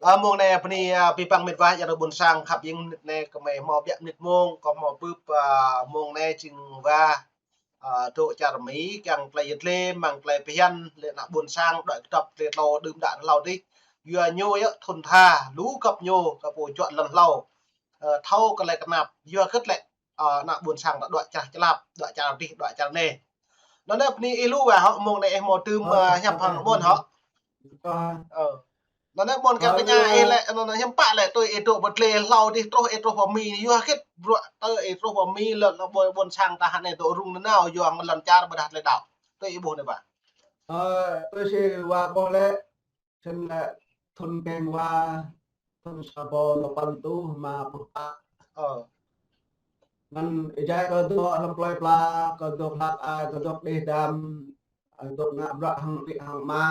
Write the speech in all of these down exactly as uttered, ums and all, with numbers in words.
Ơ, mông anai bơni, ơ, abih bang mĕt wa yang ƀôn sang khăp ing, mơnit anai kơmơi hmâo ƀiă mơnit mông, kâo hmâo bưp, ơ, mông anai jing wa, ơ, dŏ čar Mi, kiăng tơlơi yơh tơlơi, mơ̆ng tơlơi phiăn, lĕ ană ƀôn sang, đuaĭ kơdŏp tơlơi hlâo, đưm đă hlâo dih. Yua ñu yơh thun tha, lu gŏp ñu, kơ pô juă lŏn hlâo. Ơ, thâo kơ tơlơi kơnap, yua hơget lĕ, ơ, ană ƀôn sang ta đuaĭ čar čơlap, đuaĭ čar dih, đuaĭ čar anai. Anŭn anai bơni ih lu wa hŏ, mông anai ih hmâo tơm, ơ, hiăp hăng ƀôn hŏ. Ơ. Anŭn anai ƀôn kiăng tơña ih lĕ, anŭn anai hiư̆m pă lĕ tui ih dŏ ƀơi tơlơi hlâo dih truh ih truh pơ Mi, yua hơget bruă tơ ih truh pơ Mi lŏn ƀôn, ƀôn sang ta hơnai dŏ rŭng nanao yua hăng lŏn čar ƀôdah tơlơi đaŏ. Tui ih ƀuh anai wa. Ơ, tui si wa ƀuh lĕ, sĭt lĕ thun keng wa, thun sa rơbâo dua păn rơtuh rơma pluh pă. Ơ. Anŭn ih jai kơ dŏ hlăm plơi pla, kơ dŏ hlak ai, kơ dŏ đeh đam, kơ dŏ ngă bruă hăng amĭ hăng ama,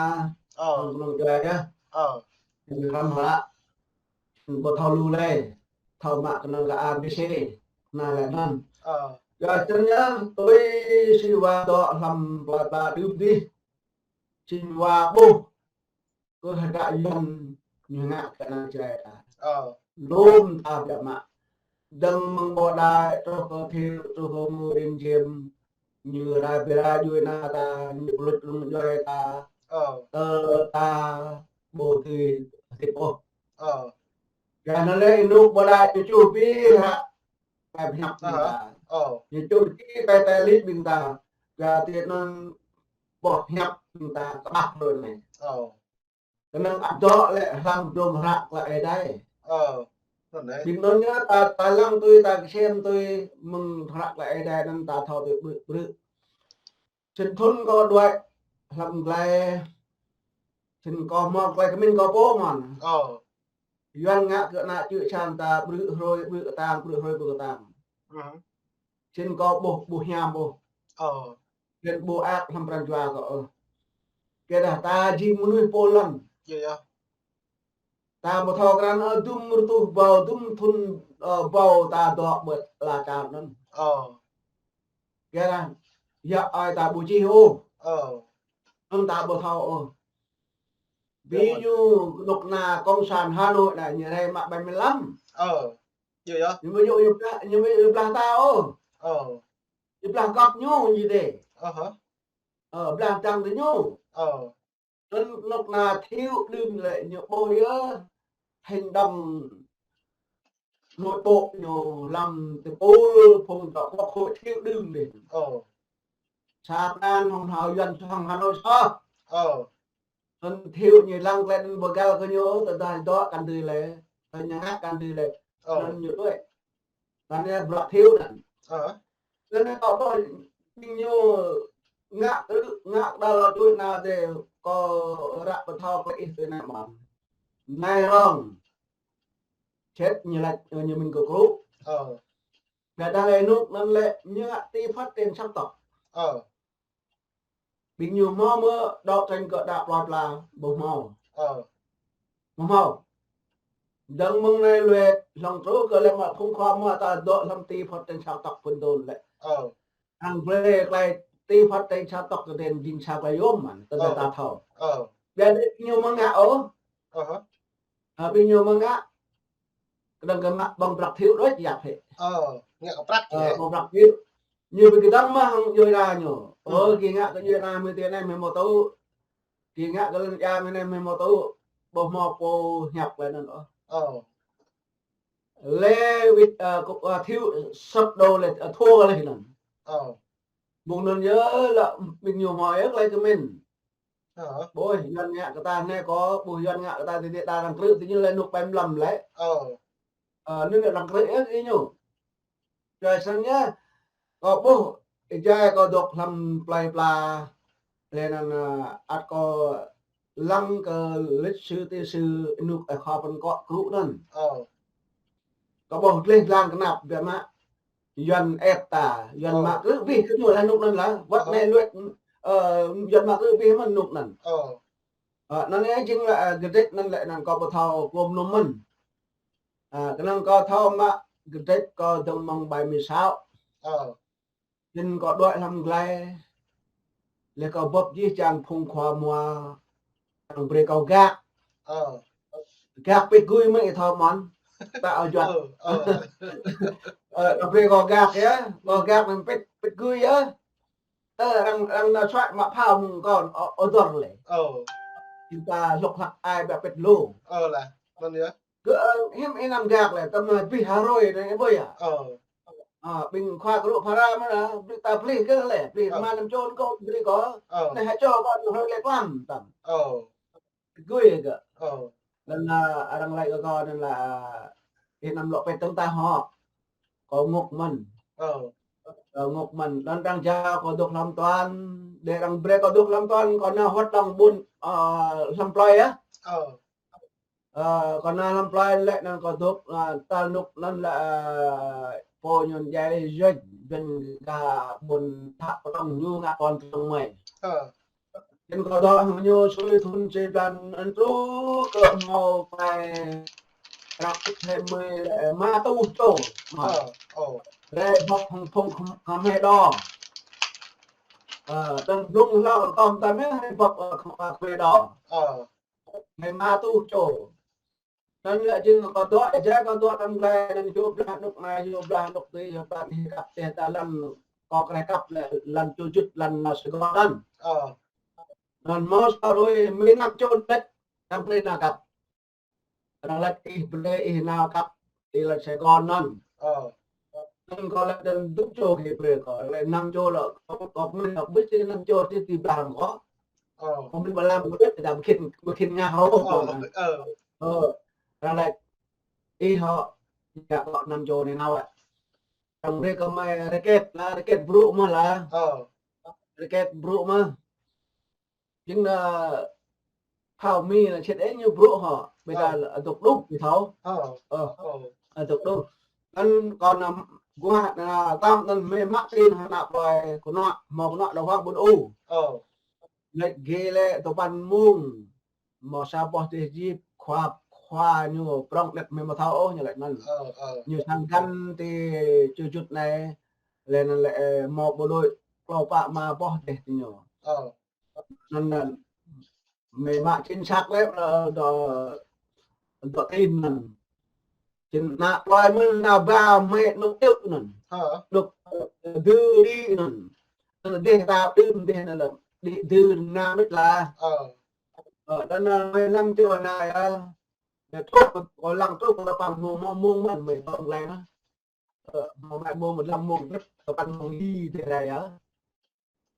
ơ, hăng kơnung djuai yơh. Ơ. Jing hrăm hră, ƀu thâo lu lơi, thâo mă kơnơ̆ng kơ A B C, anai lĕ anŭn. Ơ. Yua sĭt yơh, tui si wa dŏ hlăm plơi pla đưm dih, sĭt wa ƀuh kơ hơdră Yuan ñu ngă kơ ană Jrai ta. Ơ. Lŏm ta biă mă. Dơ̆ng mơ̆ng Ƀô̆ Đai, truh kơ Thiệu, truh kơ Ngô Đình Diệm, ñu rai bê rai djuai ană ta, ñu pơluč rŭng djuai ta. Ơ. Tơ ta ƀu dưi hơdip ôh. Ơ. Yua anŭn lĕ ih rơnŭk Ƀô̆ Đai ñu čuh ƀing hră tơlơi pơhiăp ƀing ta. Ơ. Ñu čuh či tơlơi tơlĭ ƀing ta. Yua tui anŭn boh hiăp ƀing ta kơƀah hrơi anai. Ơ. Kơnơ̆ng ăt dŏ lĕ hlăm dôm hră tơlơi Ơi Adai. Ơ, anŭn anai. Ƀing anŭn yơh ta, ta lăng tui, ta ksiêm tui mơ̆ng hră tơlơi Ơi Adai anŭn ta thâo tui ƀrư̆ ƀrư̆. Sĭt thun kâo đuaĭ hlăm glai, sĭt kâo hmâo glai kơmin kâo pô mơ̆n. Ơ. Yuan ngă kơ ană čư̆ čan ta ƀrư̆ hrơi ƀrư̆ kơtang, ƀrư̆ hrơi ƀrư̆ kơtang. Ơ. Sĭt kâo ƀuh, ƀuh hiam ƀuh. Ơ. Sĭt ƀu ăt hlăm pran jua kâo ôh. Kơ dah ta jing mơnuih pô lŏn. Yơh, yơh. Ta ƀu thâo krăn, ơ, dŭm rơtuh rơbâo, dŭm thun, ơ, rơbâo ta dŏ ƀơi ala čar anŭn. Ơ. Kơ dah, yua ơi ta ƀu čih ôh. Ơ. Anŭn ta ƀu thâo ôh. Ƀing ñu kơnuk kơna Cộng sản Hà Nội anai ñu rai mă ƀai mơlăm. Ơ. Yơh, yơh. Ñu ƀu djơ̆ ñu blah, ñu ƀu djơ̆ ñu blah ta ôh. Ơ. Ñu blah gŏp ñu ñu dêh. Ơ hă. Ơ, blah dăng tơ ñu. Ơ. Anŭn kơnuk kơna Thiệu đưm lĕ ñu ƀuh yơh hành động nội bộ ñu lăm tơpul phung dŏ quốc hội Thiệu đưm dêh. Ơ. Sa pran hŏng hao Yuan hŏng Hà Nội soh. Ơ. Anŭn Thiệu ñu lăng tơlơi anŭn ƀu găl kơ ñu, tơdah dŏ kăn dưi lĕ, tơdah ñu ngă kăn dưi lĕ. Ơ. Anŭn ñu đuaĭ. Anŭn yơh bruă Thiệu anŭn. Ơ. Anŭn yơh kâo ƀuh ƀing ñu ngă krư̆, ngă kơđăl djuai ană dêh, kâo ră pơthâo kơ ih tui anai mơ̆n. Anai rŏng. Čĕt ñu laĭ, ñu mĭn kơ krŭ. Ơ. Gah dah lĕ rơnŭk anŭn lĕ ñu ngă ti phăt ten săk tŏk. Ơ. Ƀing ñu hmâo mơ̆ đấu tranh kơ đa plơi pla, ƀu hmâo. Ơ. Ƀu hmâo. Dơ̆ng mơ̆ng anai lui hlŏng truh kơ lĕ mă phung khua mua ta dŏ hlăm ti phăt ten săk tŏk phun đôn lĕ. Ơ. Hăng brơi glai ti phăt ten săk tŏk kơ ten jing sa glai yôm mơ̆n, tơdah ta thâo. Ơ. Ƀiă ƀing ñu mơ̆ ngă ôh. Ơ hă. Ơ, ƀing ñu mơ̆ ngă. Kơnơ̆ng kơ mă ƀơ̆ng prăk Thiệu đôč yap hĕ. Ơ, ngă kơ prăk. Ơ, hĕ. Ƀơ̆ng prăk Thiệu. Ñu ƀu kơdơ̆ng mă hăng djuai ană ñu. Ơ, ơ, gih ngă kơ djuai ană mơ̆ tui anai mơ̆ hmâo tŭ. Gih ngă kơ lŏn ia mơ̆ anai mơ̆ hmâo tŭ. Ƀu hmâo pô hiăp lĕ anŭn ôh. Ơ. Lĕ wĭt, ơ, kơ, ơ, Thiệu săp đô lĕ, ơ, thua lĕ anŭn. Ơ. Mơ̆ng anŭn yơh lĕ ƀing ñu hmâo yơh glai kơmin. Ơ. Ƀuh Yuan ngă kơ ta anai kâo, ƀuh Yuan ngă kơ ta tơdơi ta lăng krư̆ tơñu lĕ rơnŭk ƀai mơlăm lĕ. Ơ. Ơ, anŭn lĕ lăng krư̆ yơh ih ñu. Yua sĭt yơh, kâo ƀuh, ih jai kâo dŏ hlăm plơi pla, lĕ anŭn, ơ, ăt kâo lăng kơ lịch sử, ti sư rơnŭk ih khua pơkŏ krŭ anŭn. Ơ. Kâo ƀuh gleh glang kơnap biă mă. Yuan ĕp ta, Yuan, ơ, mă krư̆ abih kơ ñu lĕ rơnŭk anŭn lah. Wăt, ơ, anai lui, ơ, Yuan mă krư̆ abih mơ̆n rơnŭk anŭn. Ơ. Ơ, anŭn yơh jing lĕ, ơ, gơdrĕč anŭn lĕ anŭn kâo ƀu thâo klôm nŭm mơ̆n. Ơ, kơnơ̆ng kâo thâo mă gơdrĕč kâo dơ̆ng mơ̆ng ƀai Mi Săo. Ơ. Jing kâo đuaĭ hlăm glai. Lĕ kâo bưp jih jang phung khua mua. Kơnơ̆ng brơi kâo gak. Ơ. Gak pĭt gui mơ̆n ih thâo mơ̆n. Ta ơ juăt. Ơ, ơ. Ơ, kơ brơi kâo gak yơh, kâo gak mơ̆n pĭt, pĭt gui yơh. Tơ arăng, arăng nao čuă mă phao mơ̆ng kâo, ơ, ơ, dơr lĕ. Ơ. Ih ta lŏk hlăk ai ƀiă pĭt lu. Ơ lah, mơ̆n yơh. Kơ, ơ, hiư̆m ih anăm gak lĕ, tơma bih ha hrơi anai ih ƀuh yơh. Ơ. Ơ, ƀing khua kơrŭ phara mơ̆n lah, ƀing ta plih kơ lĕ, plih rơma năm čô kâo, brơi kâo. Ơ. Anai ha čô kâo, hrơi lĕ klăm tăm. Ơ. Gui kơ. Ơ. Anŭn, ơ, arăng laĭ kơ kâo anŭn lah, ih anăm lŏk pĭt tơ̆ng tah hŏ. Kâo ngŏk mơ̆n. Ơ. Kâo ngŏk mơ̆n. Anŭn arăng jao kâo dŏ hlăm tuan, đe arăng brơi kâo dŏ hlăm tuan, kâo nao hơwơ̆t lăng ƀôn, ơ, hlăm plơi yơh. Ơ. Ơ, kâo nao hlăm plơi lĕ anŭn kâo dŏ, ơ, tal anŭn anŭn lĕ, ơ, pô ñu djai juăt, juăt gah ƀôn Thă Prŏng ñu ngă kon Prŏng mơi. Ơ. Čen kâo dŏ hăng ñu sui thun čê blan anŭn truh kơ hmâo pai rơ̆k hai mươi, ơ, rơma rơtuh čô. Ơ, ơ. Rai bŏk hăng phung khăm, khăm hê đô. Ơ, tơ̆ng blung hlâo tơm tơm yơh rai bŏk, ơ, khăm, khăm hê đô. Ơ. Hai rơma rơtuh čô. Anŭn lĕ jing kâo dŏ, ih jai kâo dŏ anăm glai, anŭn yua blah anŭn anai, yua blah anŭn tui, yua blah anai kăp teh ta lăn, kâo kơ rai kăp lĕ, lăn čô juăt, lăn nao Sài Gòn anŭn. Ơ. Anŭn hmâo sa hrơi mơ̆ng năm čô đĕč, anăm brơi nao kăp. Arăng laĭ ih brơi ih nao kăp, ih lăn Sài Gòn anŭn. Ơ. Anŭn kâo laĭ dơ̆ng dŭm čô kơ brơi kâo, laĭ năm čô lĕ, kâo, kâo mĭn lĕ, ƀu či năm čô či ti blang kâo. Ơ. Kâo mĭn ƀu lăm kâo đĕč, ta ƀu khĭn, ƀu khĭn ngă hŏ. Ơ, ơ. Ơ, arăng laĭ, ih hŏ, djă kâo năm čô anai nao. Arăng brơi kơ mơi raket lah, raket brŭ mơ̆ lah. Ơ. Raket brŭ mơ̆. Jing anŭn phao Mi anŭn sĭt ih ñu brŭ hŏ. Ƀiă dah adôk đuh ih thâo. Ơ. Ơ. Ơ. Adôk đuh. Anŭn kâo anăm guah anŭn tơm anŭn mơi mă tin hăng ană plơi kơnuă, hmâo kơnuă đa huang ƀôn u. Ơ. Lĕ gih lĕ tơpăn mông. Hmâo sa boh dêh jip, khua, khua ñu prŏng đĕt mơi ƀu thâo ôh ñu laĭ anŭn. Ơ, ơ. Ñu sang găn ti čô juăt anai. Lĕ anŭn lĕ, ơ, hmâo bộ đội klâo pă rơma boh dêh ti ñu. Ơ. Anŭn, anŭn, mơi mă chính xác lĕ, ơ, dŏ, dŏ tin anŭn. Čin ană plơi mơ̆n ană ba mơi anŭn čư̆ anŭn. Hă? Anŭn, ơ, dư đi anŭn. Anŭn dêh ta đưm dêh anŭn lĕ. Đi dư anŭn mĭt lah. Ơ. Ơ, anŭn, anŭn mơi năm čô anai, ơ. Anŭn truh, kâo lăng truh, kâo păng mông, mông, mông mơ̆n mơi tŏng lăng. Ơ, mông mơi mông, mông lăng mông, kâo păng mông đi dêh rai, ơ.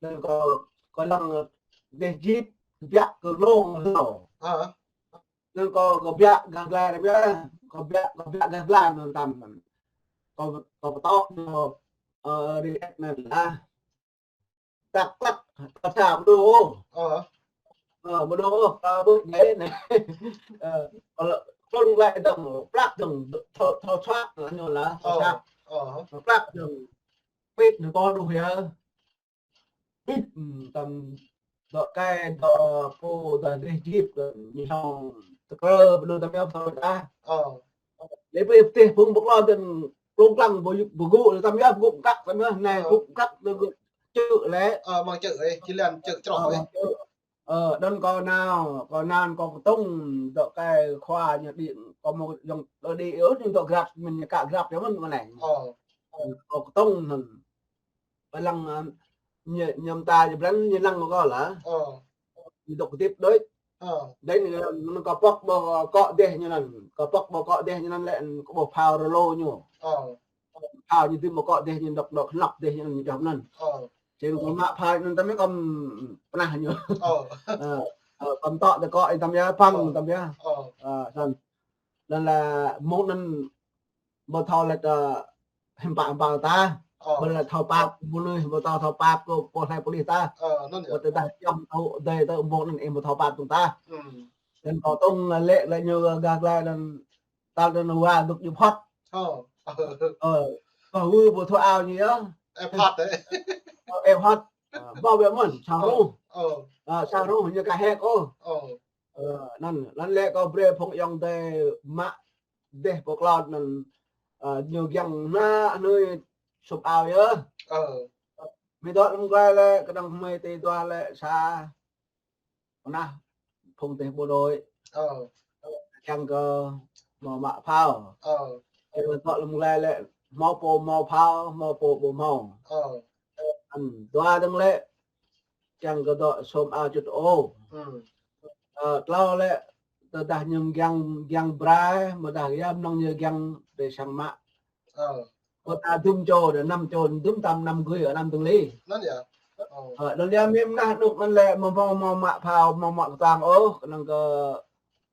Anŭn kâo, kâo lăng, ơ, dêh jip, biă kơ lông hlâo. Ơ. Anŭn kâo, kâo biă gah glai anŭn biă, kâo biă, kâo biă gah glai anŭn tăm. Kâo, kâo pơtŏ ñu, ơ, ri et anŭn lah. Tăk, tăk, kâo sa ƀu đôč. Ơ. Ơ, ƀu đôč, kâo ƀuh anai anai. Ơ, kâo lăng, kâo lăng glai dơ̆ng, plăk dơ̆ng, thâo, thâo sat, ñu lah, thâo sat. Ơ. Plăk dơ̆ng, pĭt ñu kâo đuh yơh. Ƀĭt, ừm, tăm dŏ kai, dŏ pô, dŏ dêh jip, ñu hŏng tơkrơ, ƀu đôč tăm yơh, thâo đôč ah. Ơ. Lĕ pơ ih pơtih phung ƀơ̆k lŏn tơ̆n klông klăng, ƀu, ƀu gŭ, tăm yơh, gŭ kăk, tăm yơh, anai gŭ kăk, tơ̆n gŭ čư̆ lĕ. Ơ, mơ̆ng čư̆, ơ, či lăn čư̆ čroh, ơ, ơ. Čư̆. Ơ, anŭn kâo nao, kâo nao kâo kơtŭng, dŏ kai khua ñu đĭ, kâo hmâo yŏng đĭ, ơ, ñu dŏ grăp, mĭn ñu kă grăp yơh mơ̆n mơ̆ng anai. Ơ. Kâo kơtŭng anŭn. Ƀơi lăng, ơ, ñu, ñu mơta ñu blan ñu lăng kơ kâo lah. Ơ. Ñu dŏ kơtip đôč. Ơ. Dêh ñu, ñu kâo pŏk ƀơi akŏ dêh ñu anŭn. Kâo pŏk ƀơi akŏ dêh ñu anŭn lĕ, kâo ƀuh phao rơlô ñu. Ơ. Phao ñu dưm ƀơi akŏ dêh ñu dŏ, dŏ hnŏk dêh ñu anŭn ñu čŏh anŭn. Ơ. Čen kâo mă phao ñu anŭn tăm kâo pơnah ñu. Ơ. Ơ, ơ, kâo tŏ tơ akŏ ñu tăm yơh, păng tăm yơh. Ơ. Ơ, anŭn. Anŭn lah mông anŭn ƀu thâo lĕ, ơ, hiư̆m pă hiư̆m pă tah. Ơ. Ƀu lĕ thâo pap, mơnuih ƀu thâo thâo pap kơ pô hlai pôlis tah. Ơ, anŭn yơh. Ƀu tơdah čăm tŭ dơi tơ mông anŭn ih ƀu thâo pap tŭ tah. Ừm. Anŭn kâo tŭng lĕ, lĕ ñu gah glai anŭn tal anŭn wa dŏ ñu phŏt. Ơ. Ơ, kâo wơ̆t ƀu thâo ao ñu yơh. Ĕp hŏt ĕ. Ơ, ĕp hŏt. Ơ, ƀuh biă mơ̆n, sang rŭng. Ơ. Ơ, sang rŭng ñu ka hek ôh. Ơ. Ơ, anŭn, anŭn lĕ kâo brơi phung ayŏng adơi mă dêh pơklot anŭn, ơ, ñu giăng ană anai sŭp ao yơh. Ơ. Mơi dŏ lăm glai lĕ, kơnơ̆ng mơi tơl dua lĕ sa. Pơnah phung dêh bộ đội. Ơ. kiăng kơ hmâo mă phao. Ơ. Kiăng kơ tŏ lăm glai lĕ hmâo pô hmâo phao, hmâo pô ƀu hmâo. Ơ. Ăn dua dơ̆ng lĕ kiăng kơ dŏ sôm ao čŭt ô. Ơ, tlâo lĕ tơdah ñu kiăng, kiăng brai, mơdah yua mơnơ̆ng ñu kiăng đe sang mă. Ơ. Kơ ta dŭm čô, đe năm čô, dŭm tam năm gui, năm dơ̆ng li. Anŭn yơh. Ơ. Ơ, đơ̆ng yơh mĭn mơnah anŭn lĕ hmâo, hmâo, hmâo mă phao, hmâo mă kơtang ôh, kơnơ̆ng kơ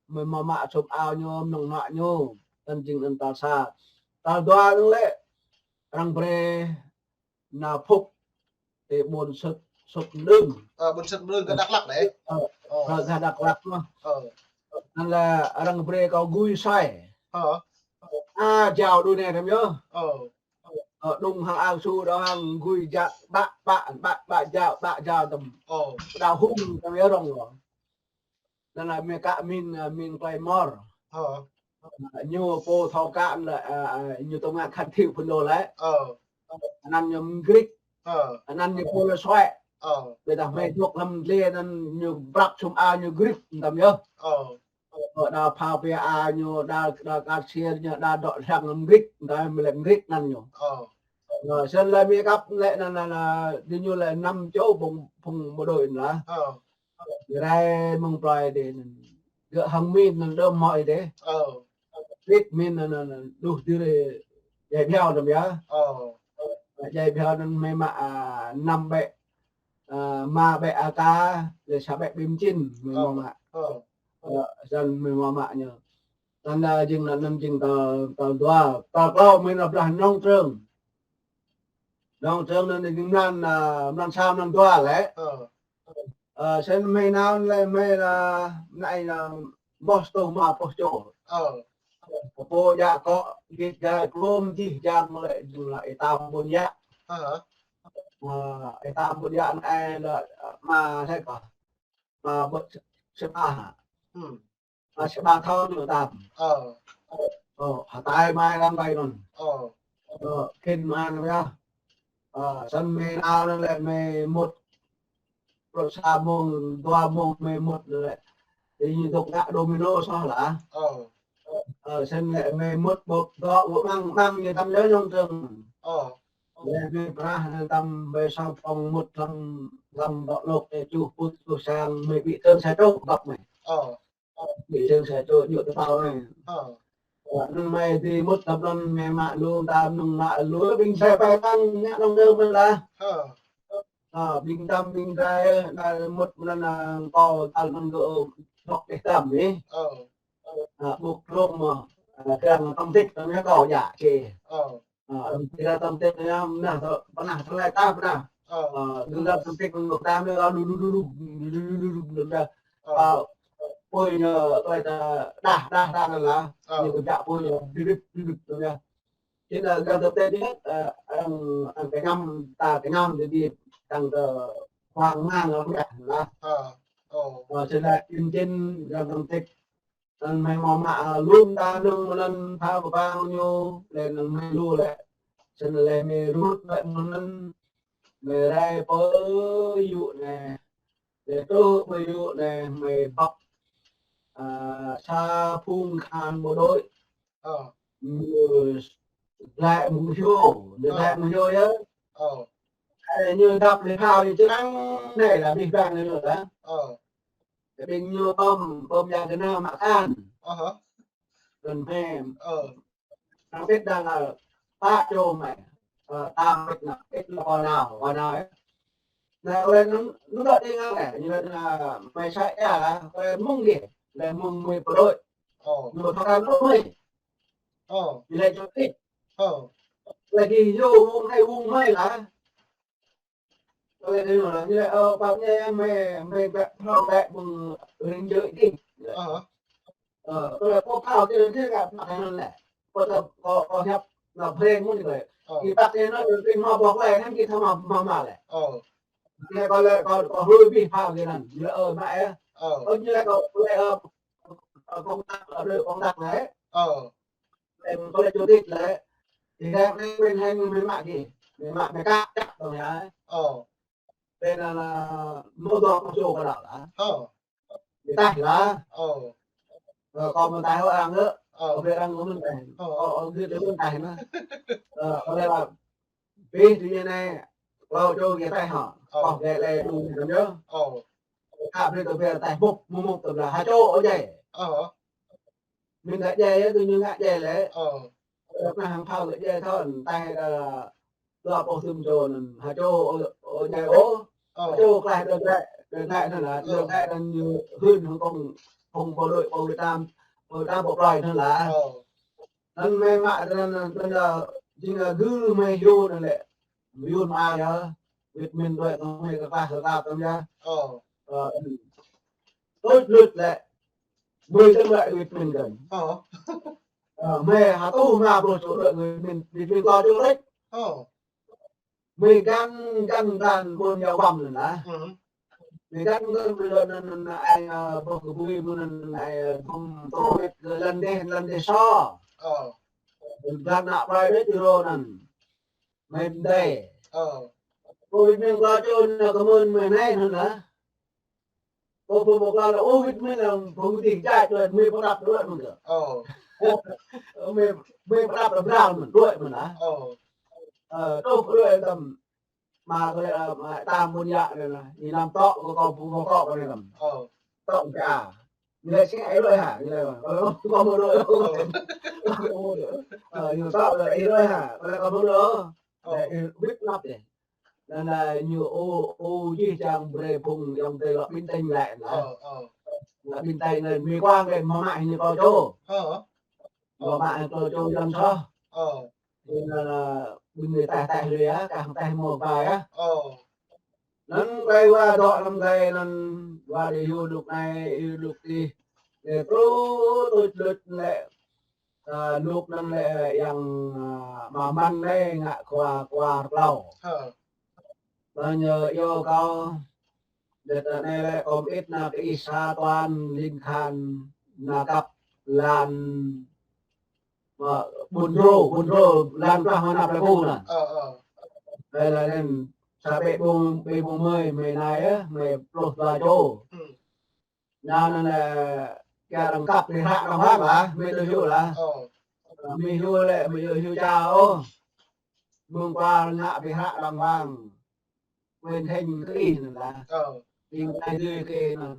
mơi hmâo mă sôm ao ñu, mơnơ̆ng mă ñu. Anŭn jing anŭn tal sa. Tal dua dơ̆ng lĕ arăng brơi nao phŭk ti ƀôn Sŭt, Sŭt Mđưng. Ơ, ƀôn Sŭt Mđưng gah Dak Lak đe. Ơ, ơ, gah Dak Lak mơh. Ơ. Anŭn lĕ arăng brơi kâo gui sai. Ơ. A jao đu ne răm yơh. Ơ. Ơ, đung hăng ao su đao hăng gui jak ƀă, ƀă, ƀă, ƀă jao, ƀă jao tăm. Ơ. Đao hung tăm yơh rong lo. Anŭn lĕ mơi kă min, ơ, min Claymore. Ơ. Ñu pô thâo kă lĕ, ơ, ơ, ñu tơma khăn thiu phun đô lĕ. Ơ. Anăn ñu Mgrik. Ơ. Anăn ñu pô lĕ Suek. Ơ. Ƀiădah mơi dŏ lăm dliê anăn ñu prăp sum a ñu Grik tăm yơh. Ơ. Ơ, đa phao pia a ñu, đa, đa kar sia ñu, đa dŏ sang Mgrik, đa mơi lĕ Mgrik anăn ñu. Ơ. Ơ, sĭt lĕ mơi kăp lĕ anăn, anăn, anăn, đĭ ñu lĕ năm čô phung, phung bộ đội anăn lah. Ơ. Rai mơ̆ng plơi đe anŭn. Gơ̆ hăng min anŭn đơm hoi đe. Ơ. Bĭt min anŭn, anŭn, anŭn, đuh diri djai bhiao tăm yơh. Ơ. Djai bhiao anŭn mơi mă, a, năm ƀĕ, a, rơma ƀĕ a ka, lĕ sa ƀĕ bim čin mơi hmâo mă. Ơ. Ơ, sĭt mơi hmâo mă ñu. Tơdah jing anŭn, anŭn jing tal, tal dua, tal klâo mơi nao blah Nông Trường. Nông Trường anŭn jing mlan, a, mlan sa mlan dua lĕ. Ơ. Ơ, sĭt mơi nao lĕ mơi lĕ, nai lĕ, bôh tơtuh mă pluh čô. Ơ. Pô djă kŏ, git gai klôm jih jang lĕ, jing lĕ ih tam ƀôn djă. Ơ. Ơ, ih tam ƀôn djă nai lĕ, mă lĕ kơ. Mă bơ̆t s-, sĭt ah. Hmm. Mă sĭt ah thâo ñu tam. Ơ. Ơ, hơtai mai lăng ƀai anŭn. Ơ. Ơ, khĭn mai anŭn yơh. Ơ, sĭt mơi nao anŭn lĕ mơi mŭt. Pluh sa mông, dua mông mơi mŭt lĕ. Đĭ ñu dŏ ngă domino soh lah. Ơ. Ơ, sĭt lĕ mơi mŭt ƀôk dŏ ƀôk măng, măng ñu tăm lĕ Nông Trường. Ơ. Lĕ mơi prah anŭn tăm mơi sang phong mŭt lăm, lăm dŏ lôk đe čuh pŭt čuh sang mơi ƀĭ tơ̆ng sa čô băk mơi. Ơ. Ƀĭ tơ̆ng sa čô djơ̆ tơpao anai. Ơ. Ơ, anŭn mơi đĭ mŭt tăm anŭn mơi mă lu, tam anŭn mă lu, ƀing sai pai tăng ngă Nông Trường mơi lah. Ơ. Ơ, ƀing tam ƀing sai, đa mŭt anŭn, a, kâo tal anŭn gơ̆ dŏ đeh tăm ih. Ơ. Ơ, ƀôk klôm mơ̆, a, kiăng tăm tĭt anŭn kâo djă čê. Ơ. Ơ, arăng pơkra tăm tĭt anŭn, mơnah tơ-, pơnah tơlơi tah pơnah. Ơ. Ơ, đơ̆ng tăm tĭt mơ̆ng tam anŭn, đu, đu, đu, đơ̆ng tah. Ơ. Ơ, pơi ñu, tơlơi tah, đah, đah, đah anŭn lah. Ơ. Ñu kơ djă pơi ñu, bip, bip, bip, anŭn yơh. Čih anŭn gah tơtê ñu, ơ, arăng, arăng kơñăm, ta kơñăm, jadi tăng tơ hoang mang anŭn yơh lah. Ơ. Ơ. Ơ, sĭt lĕ čin čin gah tăm tĭt. Anŭn mơi hmâo mă, a, lŏm ta anŭn mơ̆n phao kơƀang ñu, lĕ anŭn mơi lu lĕ. Sĭt lĕ mơi rŭt lĕ mơ̆n, mơi rai pơ yŭ anai. Lĕ truh pơ yŭ anai mơi băk, a, sa phung khan bộ đội. Ơ. Ñu glaĭ mơ̆ng hyu, ñu glaĭ mơ̆ng hyu yơh. Ơ. Ơ, ñu dăp lĕ phao ñu čơrăng anai lah abih bang ñu lah. Ơ. Kơ ƀing ñu pơm, pơm yang kơnao mă khan. Ơ hă. Kơnơ̆ng mơi. Ơ. Năng pit đang, ơ, pă čô mơi. Ơ, tam pit năng pit lĕ kơ nao, kơ nao, ơ. Anai, ơ, lĕ năng, năng dŏ đing ngang lĕ, ñu lĕ, ơ, mơi sa ia lah, ơ, mơ̆ng gih, lĕ mơ̆ng mơi pơlôi. Ơ. Ñu thâo kơ mơi. Ơ. Ñu lĕ čô pit. Ơ. Lĕ gih yua wơ̆ng hai wơ̆ng mơi lah. Tơlơi anai ñu lĕ, ơ, pap ñe mơi, mơi ƀĕ, hlâo ƀĕ ƀơ̆ng rĭm čô đih. Ơ. Ơ, tơlơi pô phao tơlơi anai kơ pap anŭn lĕ. Pô tơ, kâo, kâo hiăp, anŭn breng mơ̆n tơlơi. Ơ. Ih pap anŭn, anŭn ih hmâo ƀôk lĕ, anŭn ih thâo hmâo, hmâo mă lĕ. Ơ. Anai kâo lĕ, kâo, kâo lui abih phao gih anŭn. Ñu lĕ, ơ, mă, ơ. Ơ. Ơ, ñu lĕ kâo, kâo lĕ, ơ, ơ, công tắc, ơ, brơi công tắc lĕ. Ơ. Lĕ kâo lĕ chủ tịch lĕ. Ih răng anai ƀing hai mơi mă gih. Mơi mă mơi kă, kă tơ̆ng yơh. Ơ. Ƀing anŭn, anŭn, mơ̆ dŏ kơ čô kơ đaŏ lah. Ơ. Ƀing taih lah. Ơ. Ơ, kâo mơ̆n taih hŏ arăng hă. Ơ. Kâo brơi arăng mơ̆n taih. Ơ. Ơ, ơ, gưt mơ̆n taih anŭn. Ơ, kâo lĕ ƀă bih tui anai, klâo čô gơ̆ taih hŏ. Ơ. Kâo gơ̆ lĕ đu tăm yơh. Ơ. Kâo brơi kâo brơi taih mŭk, mŭk mŭk tăm lah. Ha čô ôh djai. Ơ. Mĭn ngă djai yơh, tui ñu ngă djai lĕ. Ơ. Kâo pơnah hăng phao gơ̆ djai thâo, taih, ơ, dua pluh tơm čô anŭn. Ha čô ôh, ôh djai ôh. Ơ. Ha čô klaih đơn lĕ, đơn lĕ anŭn lah, đơn lĕ anŭn ñu hưn hăng kông, kông bộ đội, kông Việt Nam, kông Việt Nam bộ đội anŭn lah. Ơ. Anŭn mơi mă anŭn, anŭn, anŭn, anŭn, jing, ơ, gưl mơi hyu anŭn lĕ. Yun mă yơh. Việt Minh đuaĭ kơ mơi kơ klah kơ kap tăm yơh. Ơ. Ơ, tuč luč lĕ. Mơi tơm đuaĭ Việt Minh kơnh. Ơ. Ơ, mơi ha tuh ma pluh čô đuaĭ Việt Minh, Việt Minh klâo čô rĕč. Ơ. Mơi găn, găn găn ƀôn yua wăm anŭn lah. Ơ. Mơi găn găn ƀôn anŭn, anŭn, anŭn, ai, ơ, boh kơbui mơ̆n anŭn, ai, ơ, gum tơmet kơ lăn dêh, lăn dêh sô. Ơ. Găn ană plơi đôč tơrô anŭn. Mơi mơdơi. Ơ. Kơ Việt Minh klâo čô anŭn kơ mơ̆n mơi anai anŭn lah. Kơ pô pô klâo lah, ơ, Việt Minh lah, pô mơdih jai đuaĭ, mơi pơđăp đuaĭ mơ̆n kơ. Ơ. Mơi, mơi pơđăp lah brang mơ̆n, đuaĭ mơ̆n lah. Ơ. Ơ, tuh đuaĭ tăm. Mă kơ lĕ, ơ, mă tam ƀôn yă anai lah. Ñu năm tŏ kơ kâo ƀu mơ̆ kâo anai tăm. Ơ. Tŏ kơ a. Ñu lĕ sĭt ai đuaĭ hă? Ñu lĕ, kâo, kâo ƀu đuaĭ. Ơ. Ơ, ñu tŏ lĕ ai đuaĭ hă? Kâo lĕ kâo ƀu đuaĭ. Ơ. Lĕ ai wĭt lăp dêh. Anŭn lah ñu ô, ô jih jang brơi phung ayŏng adơi lŏ ƀing tañ lĕ anŭn. Ơ, ơ. Lŏ ƀing tañ anŭn, mơi kuang kơ mơ̆ mă ñu klâo čô. Ơ. Mơ̆ mă ñu klâo čô jăm soh. Ơ. Anŭn lah ƀing mơi taih taih lui yơh, kah taih mơ̆ ba yơh. Ơ. Anŭn ƀai wa dŏ lăm gai anŭn, wa đĭ hyu luk anai, hyu luk adih. Lĕ truh tuč luč lĕ, ơ, luk anŭn lĕ yang, ơ, mă mơ̆n lĕ ngă khua, khua klâo. Ơ. Ƀơi ñu iâu kâo, đợt anai lĕ kâo mơit nao kơ ih sa tuan ling khan nao kăp lan, mă, ƀun rô, ƀun rô, lan plah mơnap lĕ ƀu anŭn. Ơ, ơ. Ƀơi lĕ anŭn, sa ƀĕ ƀu, ƀĕ ƀu mơi, mơi nai yơh, mơi pluh dua čô. Ơ. Nao anŭn lĕ, kiăng arăng kăp ƀĭ hră arăng wang lah, mơi tui hyu lah. Ơ. Mơi hyu lĕ, mơi hyu čao ôh. Mơ̆ng pă ngă ƀĭ hră arăng wang. Quyền Thịnh kơ ih anŭn lah. Ơ. Ƀing ai dui kơ ih anŭn.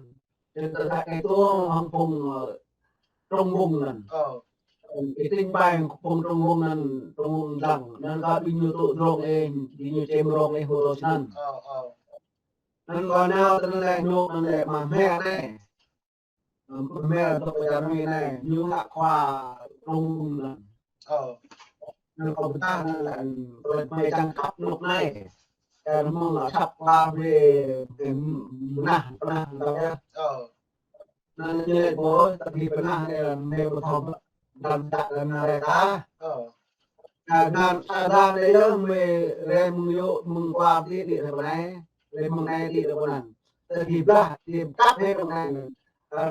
Čơ̆ng tơdah ih tuh hăng phung, ơ, Trung Vùng anŭn. Ơ. Ih tĭng ƀai phung Trung Vùng anŭn, Trung Vùng lăng. Anŭn kơ ƀing ñu tŭ drông ih, ƀing ñu čem drông ih hơdôm anŭn. Ơ, ơ. Anŭn kâo nao tơ anŭn lĕ ñu anŭn lĕ mă hmel anai. Ơ, mă hmel tŏ pơčar mi anai, ñu ngă khua Trung Vùng anŭn. Ơ. Anŭn kâo pơdah anŭn lĕ, tơlơi mơi čang khăp luk anai. Kơ mơ̆ng lŏ săp khua brơi, brơi mơnah, pơnah tơlơi. Ơ. Anŭn ñu lĕ ƀuh, tơdah pơnah anai, mơi ƀu thâo, dăm čă lăm anai ta. Ơ. Kơ anŭn sa đa anai yơh, mơi rai mơ̆ng yŭ, mơ̆ng khua đĭ, đĭ ră pơ anai, rai mơ̆ng anai đĭ ră pơ anŭn. Tơdah blah, đĭ kăp hĭ ră anai. Kơ,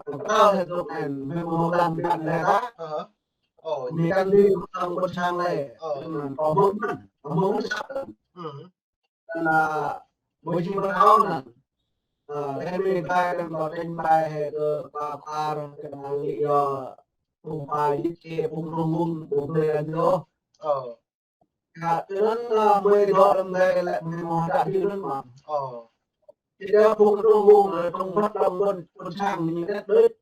kơ pơtao hĭ ră anai, mơi ƀu hmâo dăm čă lăm anai ta. Ơ. Ơ. Mơi kăn đĭ mơ̆ng ƀôn sang lĕ. Ơ. Kâo mơ̆n, kâo mơ̆n săp. Ơ. Anŭn lah, ƀu jing pơrao anŭn. Ơ, lĕ mơi ƀai anŭn kâo tĭng ƀai hĭ kơ pă pă kơ anŭn lĕ yơh, phung pă jĭt kơ phung Trung Vùng, phung brơi anŭn yơh. Ơ. Kơ tơ anŭn, ơ, mơi dŏ lăm gai lĕ mơi mơ̆ đă hyu anŭn mơ̆n. Ơ. Čơđai phung Trung Vùng lĕ Trung Quốc lăm ƀôn, ƀôn sang ñu đet đôč.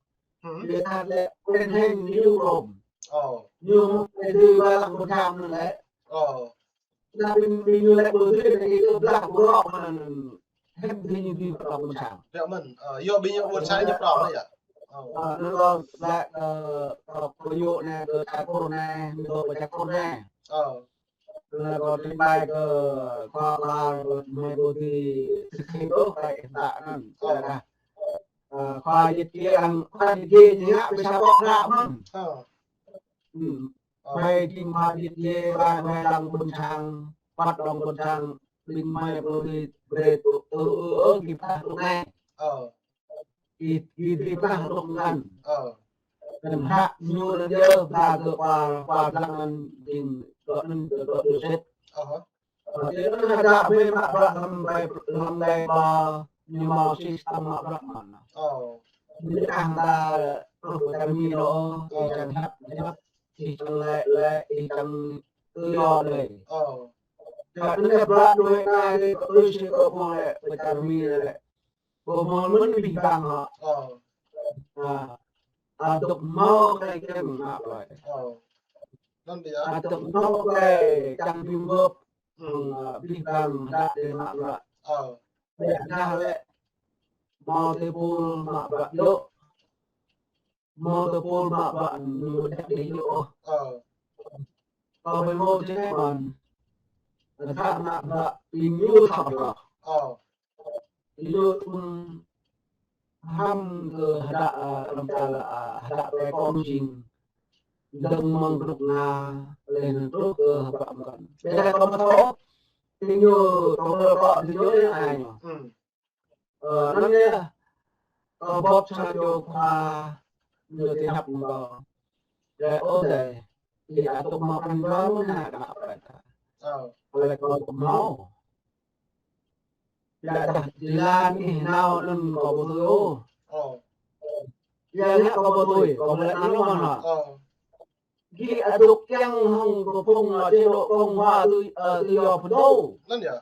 Ơ. Ñu tha lĕ Quyền Thịnh ñu rôm. Ơ. Ñu mơ̆ đe dui ƀai lăng ƀôn sang anŭn lĕ. Ơ. Tơdah ƀing, ƀing ñu lĕ ƀu dưi, lĕ ih kơ blah ƀu rŏ mơ̆n, hĭ ƀing ñu dưi pơtrŏng ƀôn sang. Yơh mơ̆n, ơ, yua ƀing ñu ƀôn sang ñu pơtrŏng yơh. Ơ. Ơ, anŭn kâo lĕ, ơ, kơ, kơ yŭ anai, kơ čar Kur anai, ñu kơ čar Kur anai. Ơ. Anŭn kâo tĭng ƀai kơ khua, khua, kơ mơi ƀu dưi thực hiện ôh kơ ih ta anŭn. Ơ. Ơ, khua jĭt kơ arăng, khua jĭt kơ ñu ngă ƀơi sa boh hră mơ̆n. Ơ. Ơ. Mơi jing mă jĭt lĕ, mơi, mơi lăng ƀôn sang, păt lăng ƀôn sang, ƀing mơi ƀu dưi brơi tŭ, tŭ, ơ, ơ, kơ pơdah tŭ anai. Ơ. Kơ, kơ, kơ pơdah tŭ anŭn. Ơ. Anŭn hă ñu anŭn yơh, pơdah kơ pă, pă lăng anŭn, jing, kơ anŭn, kơ, kơ tŭ sĭt. Ơ. Ơ, tui anŭn hơdră mơi mă bruă lăm ƀai, lăm ƀai ƀă, ñu hmâo system mă bruă mơ̆n. Ơ. Ñu dah ta truh pơ čar Mi đó, ih čang hiăp, hiăp, ih čang lĕ, lĕ, ih čang tui yơh lĕ. Ơ. Kơ anŭn lĕ bruă đuaĭ anai, kơ tui si kơ mơ̆ lĕ, pơ čar Mi lĕ. Kơ mơ̆ mơ̆n abih bang hŏ. Ơ. A, adŏp hmâo tơlơi kiăng mă plơi. Ơ. Anŭn yơh. Adŏp hmâo tơlơi kiăng ƀing gơ̆p. Hăng, a, abih bang hơdăh tơlơi mă bruă. Ơ. Biă dah lĕ. Hmâo tơpul mă bruă djơ̆. Hmâo tơpul mă bruă ñu ƀu djă̱ djơ̆ ôh. Ơ. Kơ ƀing hmâo čeh mơ̆n. Hơdăh mă bruă ƀing ñu thâo hloh. Ơ. Ñu tum hăm kơ hơdăh, a, lăm čar, a, hơdăh tơlơi kông jing. Dơ̆ng mơ̆ng rŭk nga, lĕ anŭn truh kơ hơbă mơkăn. Biă dah kơ mơ̆ thâo. Ƀing ñu, kơ mơ̆ kơ ƀing ñu yơh ai ñu. Ơ, anŭn yơh, kơ bŏp sa čô khua, ñu tơñăp kơ kâo. Lĕ ôh dêh, ih adŏp hmâo pran jua mơ̆n hă kơ ană plơi ta. Ơ. Lĕ kâo kơ hmâo. Biă dah jơlan ih nao anŭn kâo ƀu tui ôh. Ơ. Biă dah kâo ƀu tui, kâo ƀu lĕ anŭn mơ̆n hă. Ơ. Gih adŏp kiăng hăng kơ phung, ơ, chế độ Cộng hòa tui, ơ, tui yơh phun đô. Anŭn yơh.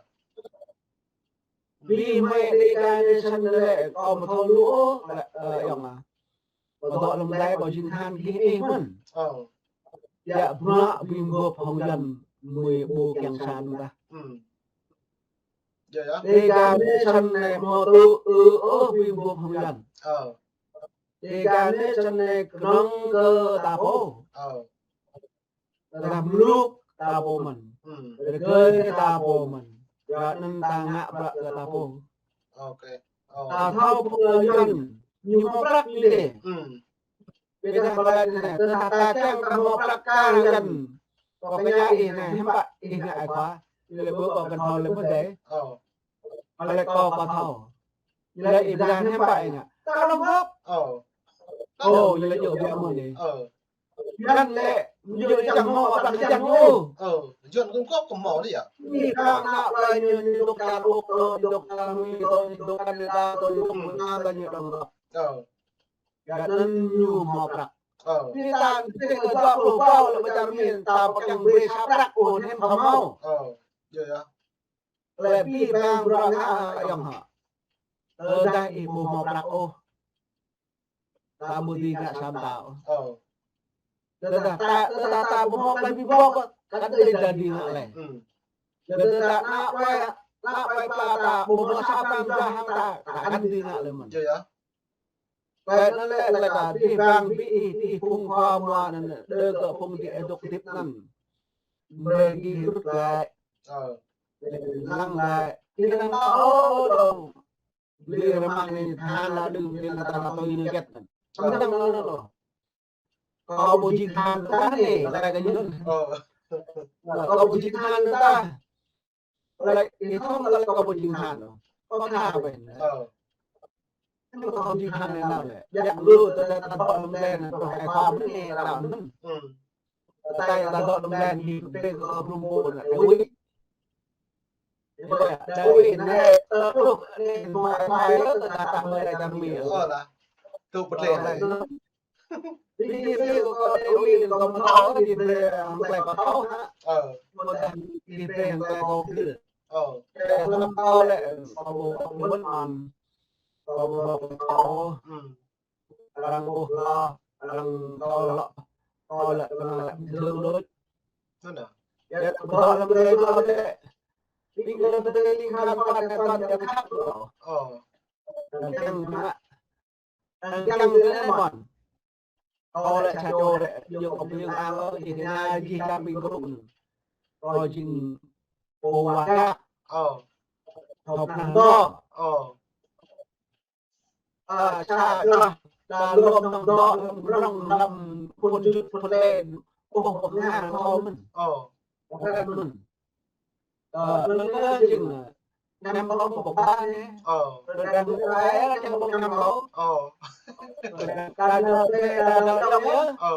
Bi mơi Dega Nation lĕ kâo ƀu thâo lu ôh, lĕ, ơ, ayŏng ah. Kâo dŏ lăm đai kâo jing tơhan gih ih mơ̆n. Ơ. Yă bruă ƀing gơ̆p hŏng Yuan mơi ƀu kiăng sang dah. Ơ. Yă, yă. Dega Nation lĕ mơ̆ tŭ ư ôh ƀing gơ̆p hŏng Yuan. Ơ. Dega Nation lĕ kơnơ̆ng kơ ta pô. Ơ. Tơdah mluk ta pô mơ̆n. Ơ. Rơgơi ta pô mơ̆n. Yua anŭn ta ngă bruă kơ ta pô. Ôkê. Ơ. Ta thâo pô Yuan ñu hmâo prăk ñu dêh. Ơ. Biă dah kơ lĕ anai, tơdah ta kiăng kơ hmâo prăk kar Yuan. Kơ kơñă ih anai, hiư̆m pă ih ngă ai khua. Lĕ ƀu kơ kăn thâo lĕ mơ̆ dêh. Ơ. Lĕ kâo kơ thâo. Lĕ ih biă dah hiư̆m pă ih ngă. Ta lŏm gơ̆p. Ơ. Ơ, lĕ yua biă mơ̆n dêh. Ơ. Yuan lĕ, ñu čang hmâo prăk čang ñu. Ơ, Yuan kơ gơ̆p kơ hmâo dêh yă. Ih kơ ană plơi ñu, ñu dŏ čar Úc tơ, ñu dŏ čar Mi tơ, ñu dŏ Canada tơ, ñu dŏ mơ̆ng anai ñu dŏ gơ̆p. Ơ. Gah anŭn ñu hmâo prăk. Ơ. Ƀing ta, ƀing ta dua pluh pô lĕ pơ čar Mi, ta pơkeng brơi sa prăk ôh, anŭn hmâo. Ơ, yă, yă. Lĕ abih bang bruă ngă ayŏng ah. Tơdah ih ƀu hmâo prăk ôh. Ta ƀu dưi ngă sa mta ôh. Ơ. Tơdah ta, tơdah ta ƀu hmâo klei bi bok, kăn dưi ta dưi ngă lĕ. Ơ. Tơdah ană plơi, ană plơi pla ta ƀu hmâo sa pran jua hăng ta, ta kăn dưi ngă lĕ mơ̆n. Yă, yă. Klei anŭn lĕ, lĕ kơ abih bang ƀing ih, ih phung khua mua anŭn, đơ kơ phung dih adŏp hơdip anŭn. Brơi gih rŭt glaĭ. Ơ. Lăng glaĭ. Ih năng nao dong. Bli rơmang anai tơhan la đưm, bli la ta la tui anai gĕt. Tơdang anŭn ôh. Kâo ƀu jing tơhan ta anai, kâo laĭ kơ ñu. Ơ. Kâo ƀu jing tơhan ta. Kâo laĭ, ih thâo kâo laĭ kâo ƀu jing tơhan ôh. Kâo tha ƀĕ. Ơ. Kâo ƀu jing tơhan anai nao lĕ. Biă lu ta, ta dŏ lŏm đen, ta ai khua mơ̆n anai, ta anŭn. Ơ. Ta, ta dŏ lŏm đen, ih kơ pê kơ brŭm ƀô̆ anai, ta ui. Ơ, ta ui anai, ta truh anai, ta ai khua, ta, ta mơi, ta mơi. Ơ, lah. Tŭ pơtlĕ anai. Ơ, lah. Ih, ih, ih, kâo, kâo, ih, kâo mơ̆ thâo, ih, ih, ih, kâo mơ̆ thâo hă? Ơ. Kâo dah ih brơi hăng kâo kơ. Ơ. Kâo lăm kâo lĕ, kâo ƀu, kâo ƀu mơ̆n. Kâo ƀu, kâo ƀu thâo. Ơ. Arăng ƀuh kâo, arăng kâo lŏ, kâo lĕ kơnơ̆ng lĕ ƀu thâo đôč. Anŭn ah. Yă, kâo lăm kâo lĕ. Ƀing kâo lăm kâo lĕ, ƀing kâo lăm kâo lĕ, kâo lăm kâo khăp kâo. Ơ. Arăng kiăng mă. Arăng kiăng mă lĕ mơ̆n. Kâo lĕ sa čô lĕ, yua kâo pơyơ̆ng ang kâo, ih tơña gih čang ƀing gơ̆p. Kâo jing pô wa kă. Ơ. Kâo pơnah dŏ. Ơ. Ơ, sa čô, đa lŏm năng dŏ, lŏm rŏng, lŏm phun jut, phun lĕ, ƀuh pơnga kâo mơ̆n. Ơ. Kâo mơ̆n. Ơ, lŏm lĕ jing, năm kâo ƀuh pơpă anai. Ơ. Đa lŏm lĕ, čang ƀuh năm kâo. Ơ. Đa lŏm lĕ, đa lŏm lĕ. Ơ.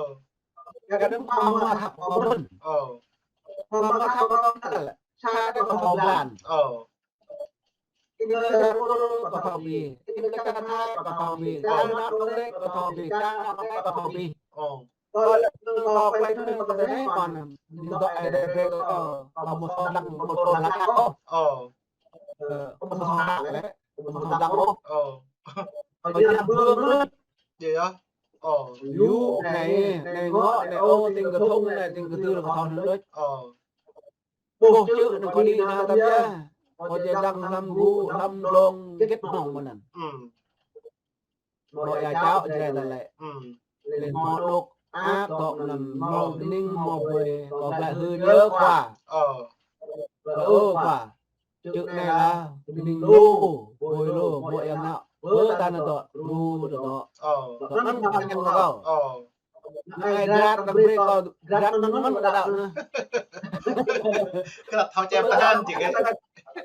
Đa lŏm mă mă hăp kâo mơ̆n. Ơ. Mă mă hăp kâo mơ̆n lĕ. Sa kâo kâo blan. Ơ. Kinh tế Trung Quốc có thâu bi, kinh tế Thái có thâu bi, cái nó trong đấy có thâu bi, cái nó có thâu bi. Ồ. Có lẽ nó có phải nó có thể nói còn nó gọi là về có có một số lăng một số lăng khác. Ồ. Ờ, có một số lăng đấy, có một số lăng. Ồ. Ở Việt Nam Vương nữa. Gì vậy? Ồ. Yŭ, anai, anai ngŏ, anai ô, tĭng kơ thŭng, anai tĭng kơ tơl kơ thŏng anŭn đôč. Ồ. Ƀuh čư̆ anŭn kơ đĭ anŭn tăm yơh. Kơ jai lăng hlăm gŭ, hlăm glông, gĕt hnong mơ̆n anŭn. Ơ. Mơ̆ ia čao jai ta lĕ. Ơ. Lĕ mơ̆ anŏ ăt tŏ anŭn mơ̆ ning mơ̆ ƀơi kơ blai hưn yơh khua. Ơ. Ơ khua. Čư̆ anai lah, ƀing lu, ƀơi lu, ƀơi yang nao, ƀơi ta nao dŏ, lu dŏ dŏ. Ơ. Dŏ anŭn kơ yang nao. Ơ. Anai grat răng brơi kơ, grat anŭn mơ̆n kơ đaŏ anŭn. Kơ thâo čem tahan či kơ.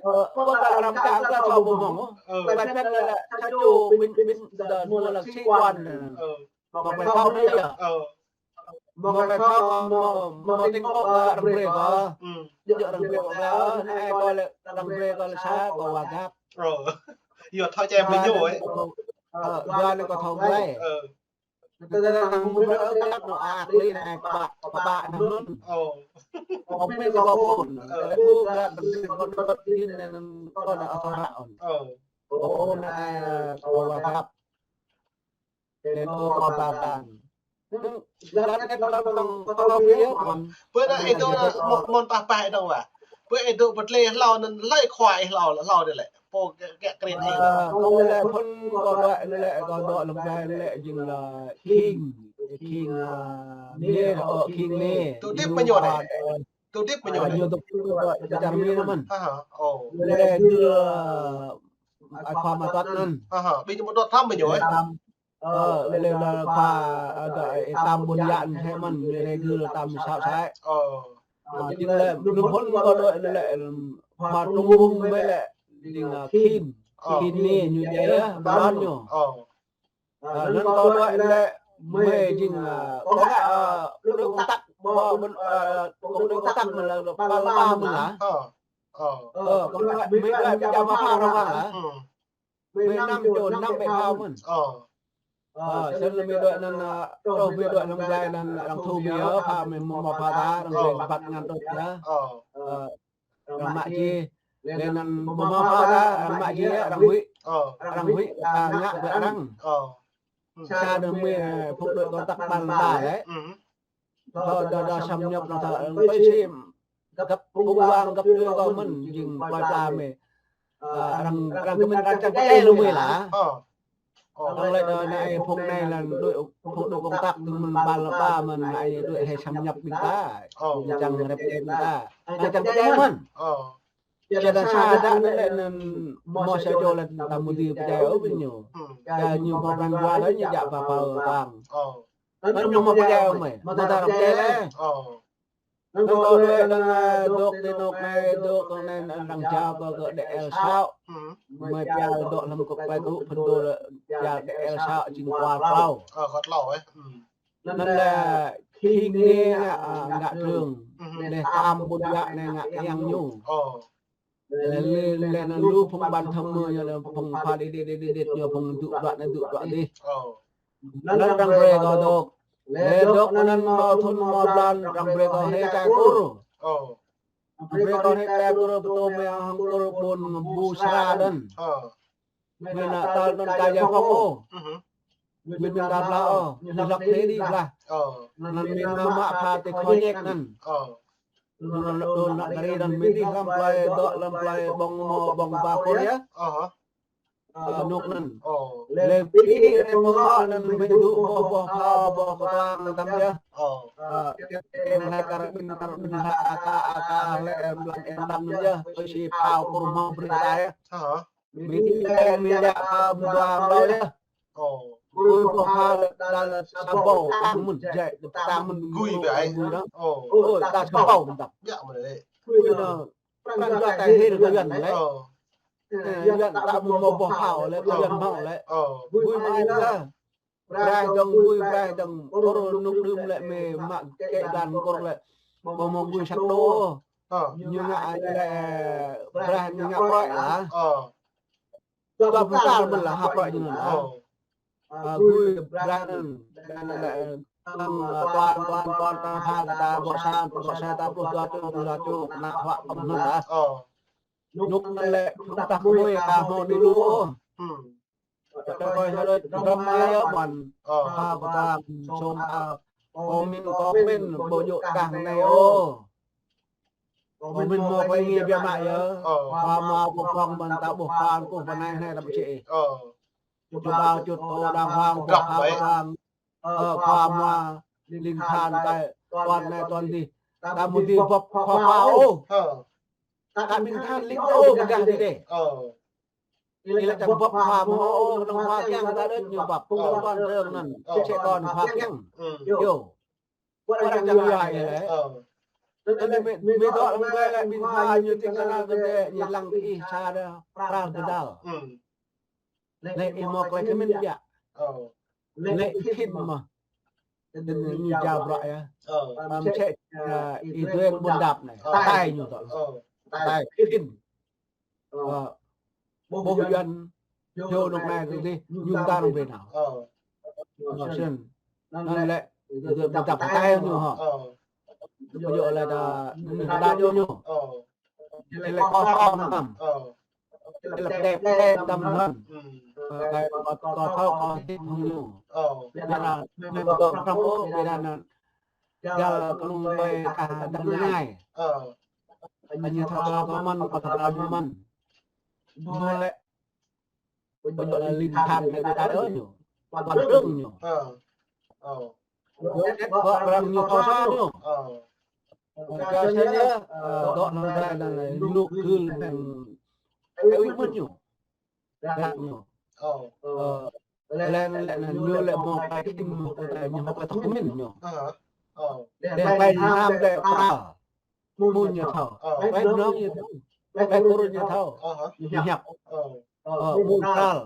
Ơ, kơ ta răm čang kơ thâo ƀu mơ̆ng. Ơ. Ƀai phen lĕ, sa čô ƀing, ƀing, đa mơ̆ lăng sĩ quan. Ơ. Mơ̆ ƀai thâo anai yơh. Ơ. Mơ̆ ƀai thâo, mơ̆, mơ̆ tĭng kơ răng brơi kơ. Ơ. Djơ̆ răng brơi kơ, anai kơ lĕ răng brơi kơ lĕ sa kơ wa găp. Ơ. Yua thâo čem ƀing ñu ơi. Ơ, wa anai kơ thâo ƀai. Ơ. Tơ tơ tơ mơ̆ brơi kơ găp anŭn ăt lĕ anai kơ ƀă, kơ ƀă anŭn. Ơ. Kơ ƀing kơ ƀôn. Ơ. Kơ ƀing kơ ƀôn anŭn kơ anŭn ăt thâo ră anŭn. Ơ. Kơ ƀôn anai kơ wa găp. Nên kơ kơ ba ban. Ơ, lăng et lăng tong kơ tong pia kon. Bơ na ê dŏ na mơ̆n, mơ̆n pah pah ê dŏ wa. Bơ ê dŏ bơ tlê hlâo anŭn hlơi khua ê hlâo, hlâo dih lĕ. Pô kĕ, kĕ kren ê. Ơ, kơ lĕ phŭn kơ dŏ lĕ, kơ dŏ lăm gai lĕ jing la khing. Khing, ơ, nê, ơ, khing nê. Tŭ dip mơ̆ ñu anai. Tŭ dip mơ̆ ñu anai. Ñu tŭ dip mơ̆ ñu anai. Ơ, ơ. Lĕ gưl, ơ, ai khua mă tăt anŭn. Ơ, ơ. Ƀing ñu mă tăt tăm mơ̆ ñu ơi. Ơ, lĕ lĕ khua, ơ, dŏ, ơ, tăm ƀôn yan hĕ mơ̆n, lĕ lĕ gưl tăm săo săi. Ơ. Ơ, jing lĕ, lu phŭn kơ dŏ lĕ, lĕ, khua Trung Hưng mơi lĕ, jing, ơ, khing. Ơ. Khing nê ñu djai yơh, ƀôn ñu. Ơ. Ơ, anŭn kơ dŏ lĕ, mơi jing, ơ, kơ ngă, ơ, kơ dŏ kơtăk, ƀơ, ƀơ, ơ, kơ dŏ kơtăk mơ̆n lĕ, pal ba mơ̆n lah. Ơ. Ơ. Ơ, kơ ngă, mơi dŏ, mơi djă mă phao rơwang lah. Ơ. Mơi năm čô năm bĕ phao mơ̆n. Ơ. Ơ, sĭt lĕ mơi dŏ anŭn, ơ, truh mơi dŏ anŭn gai anŭn arăng thu mơi yơh, phao mơi mơ̆ mă phao ta, arăng gai băt ngăn truh yơh. Ơ. Ơ, arăng mă ji, lĕ anŭn mơ̆ mă phao ta, arăng mă ji yơh, arăng huĭ. Ơ. Arăng huĭ, ta ngă ƀơi arăng. Ơ. Sa anŭn mơi, ơ, phŭn đuaĭ kơtăk pal ba lĕ. Ơ. Thâo đa đa xâm nhập anŭn thâo, ơ, ƀơi sim. Găp phung wang găp tui kơ mơ̆n jing plơi pla mơi. Ơ, arăng, arăng kơ mơi arăng čang pơđai lu mơi lah. Ơ. Ơ. Arăng lĕ đa anai phung anai lah đuaĭ, phung đuaĭ kơtăk tui mơ̆n pal ba mơ̆n anai đuaĭ hơi xâm nhập ƀing ta. Ơ. Ñu čang rep đe ƀing ta. Anai čang pơđai mơ̆n. Ơ. Čơđa sa đa anŭn lĕ anŭn mơ̆ sa čô lĕ ta mơ̆ dưi pơđai ôh ƀing ñu. Ơ. Ča ñu pơpran dua lĕ ñu djă ba pal tang. Ơ. Anŭn ñu mơ̆ pơđai ôh mơi. Mơ̆ ta răm pơđai lĕ. Ơ. Anŭn kơ lĕ anŭn, ơ, dŏ ti anŏ anai, dŏ ti anŏ anai, anŭn arăng jao kơ, kơ D L sáu. Ơ. Mơi pia dŏ hlăm kơ plơi kơ phŭn dŏ lĕ pia D L sáu jing kual klâo. Ơ, kual klâo, ơ. Ơ. Anŭn lĕ khing nê ngă, ơ, ngă trường. Ơ. Lĕ tam ƀôn djă anai ngă yang ñu. Ơ. Lĕ, lĕ, lĕ anŭn lu phung ban tham mơ ñu lĕ phung pha đi, đi, đi, đi, đi, ñu phung dŭ dua anai dŭ dua dih. Ơ. Anŭn arăng brơi kơ dŏ. Lĕ dŏ anŭn mơ̆ thŭn mơ̆ blan arăng brơi kơ Hre Čai Kur. Ơ. Arăng brơi kơ Hre Čai Kur pơtô mơi hăng Kur ƀôn Bu Sra anŭn. Ơ. Mơi nao tal anŭn ka giải phóng ôh. Ơ. Mơi ƀing ta blah ôh. Ñu hlăk Hre đi blah. Ơ. Anŭn mơi nao mă pha tơ Khua Nhek anŭn. Ơ. Anŭn lĕ đôl nă kari anŭn mơi dih hlăm plơi dŏ hlăm plơi ƀơ̆ng mơ̆ ƀơ̆ng ba Kur yơh. Ơ. Ơ, anŭn anŭn. Ơ. Lĕ ƀing dih rĕ mơ̆ anŭn mơi dŏ boh boh phao boh kơtang tăm yơh. Ơ. Ơ, kơ kơ lĕ kar ƀing kar ƀing ha aka aka lĕ em lăm em đăm anŭn yơh. Tui si phao Kur mơ̆ brơi ta yơh. Ơ. Mơi dih lĕ mơi djă phao mơ̆ dua hlâo yơh. Ơ. Ôi, boh phao lĕ đa lĕ sa ƀâo, tang mơ̆n, jai, tang mơ̆n. Gui ƀai. Gui dong. Ơ. Ôi, đa sa ƀâo mơ̆n tang. Yă mơ̆n lĕ. Gui dong. Prăng jua ta hil kơ Yuan lĕ. Ơ. Ơ, Yuan ta mơ̆ mơ̆ boh phao lĕ, kơ Yuan mơ̆ lĕ. Ơ. Gui mă ai lĕ. Braih dong, gui braih dong, Kur anŭn đưm lĕ mơi mă kĕ blan Kur lĕ. Mơ̆ mơ̆ gui săk đô. Ơ. Ñu ngă ai lĕ braih ñu ngă prơi lah. Ơ. dua pluh tal mơ̆n lah hăp ră ñu anŭn lah. Ơ. Ơ, gui brah anŭn, anŭn lĕ, anŭn, ơ, tuan, tuan, tuan, ta pha, ta pha, gŏ sa, gŏ sa, ta pluh dua čô, pluh dua čô, ană huă kơ anŭn lah. Ơ. Anŭn lĕ, anŭn ta kơmơi, ta hmâo dulu. Hmm. Kơ kơ kơ kơ răm ai yơh mơ̆n. Ơ. Pha, pha, sôm, ơ, kơ min, kơ min, ƀu djơ̆ kah anai ôh. Kơ min hmâo klei ngă biă mă yơh. Ơ. Pha mă pơpŏng mơ̆n ta ƀuh pha kơ pơ anai anai ta ƀu čih. Ơ. Čơbao čut tô đang hoang, găp pha ƀai. Đang. Ơ, pha mă ling than ta tuan anai tuan adih. Ta ƀu dưi bưp pha pha ôh. Ơ. Ta ƀing than ling ôh pơgah adih dêh. Ơ. Ih lĕ čang bưp pha mơ̆ ôh, kơnơ̆ng pha kiăng ta đôč ñu bưp. Ơ. Tuan rơ̆ng anŭn. Ơ. Čih kơ pha kiăng. Hmm. Yơh. Wơ̆t arăng čang yua ih lĕ. Ơ. Tơlơi mơ̆, mơ̆ dŏ lăm glai lĕ ƀing pha ñu tĭng kơnăl kơ dêh, ñu lăng kơ ih sa đa pral kơdal. Hmm. Lĕ ih hmâo klei kơmĭn biă. Ơ. Lĕ ih khĭn mơ̆. Ñu jao bruă yơh. Ơ. Ăm čĕ, ơ, ih duen ƀôn dap anai. Ơ. Tai ñu tŏ. Ơ. Tai khĭn. Ơ. Ơ, ƀuh Yuan, yơh anŭn anai kơ adih, ñu ta anŭn brơi nao. Ơ. Anŭn sĭt. Anŭn lĕ, yơh ta pơtai ñu hŏ. Ơ. Yơh lĕ ta, ta đa ñu ñu. Ơ. Lĕ kơ kơ mơtam. Ơ. Lĕ đe đe mơtam anŭn. Hmm. Ơ, kơ kơ kơ kơ hĭ hăng ñu. Ơ. Biă ra, anai kơ kơ mơtam ôh, biă ra anŭn. Jal kơnung ƀai kah dăng ngai. Ơ. Kơ ñu thâo kơ mơ̆n, kơ thâo kơ ñu mơ̆n. Ñu lĕ, ƀu djơ̆ lĕ ling than kơ ta đôč ñu. Pơdrŏng ñu. Ơ. Ơ. Ñu đĕt bơ răng ñu thâo sa ñu. Ơ. Kơ sa ñu, ơ, dŏ lăm glai anŭn lĕ, ñu kơ lĕ, ơ, ih mơ̆n ñu. Ră ñu. Ơ. Ơ, lĕ, lĕ, lĕ, ñu lĕ hmâo klei kơđi hmâo klei ñu hmâo klei thâo kơmĭn ñu. Ơ. Lĕ klei ñu hrăm lĕ pral. Mơ̆n ñu thâo. Klei mơnơ̆ng ñu thâo. Klei kơrŭn ñu thâo. Ñu hiăp. Ơ, mơ̆n pral.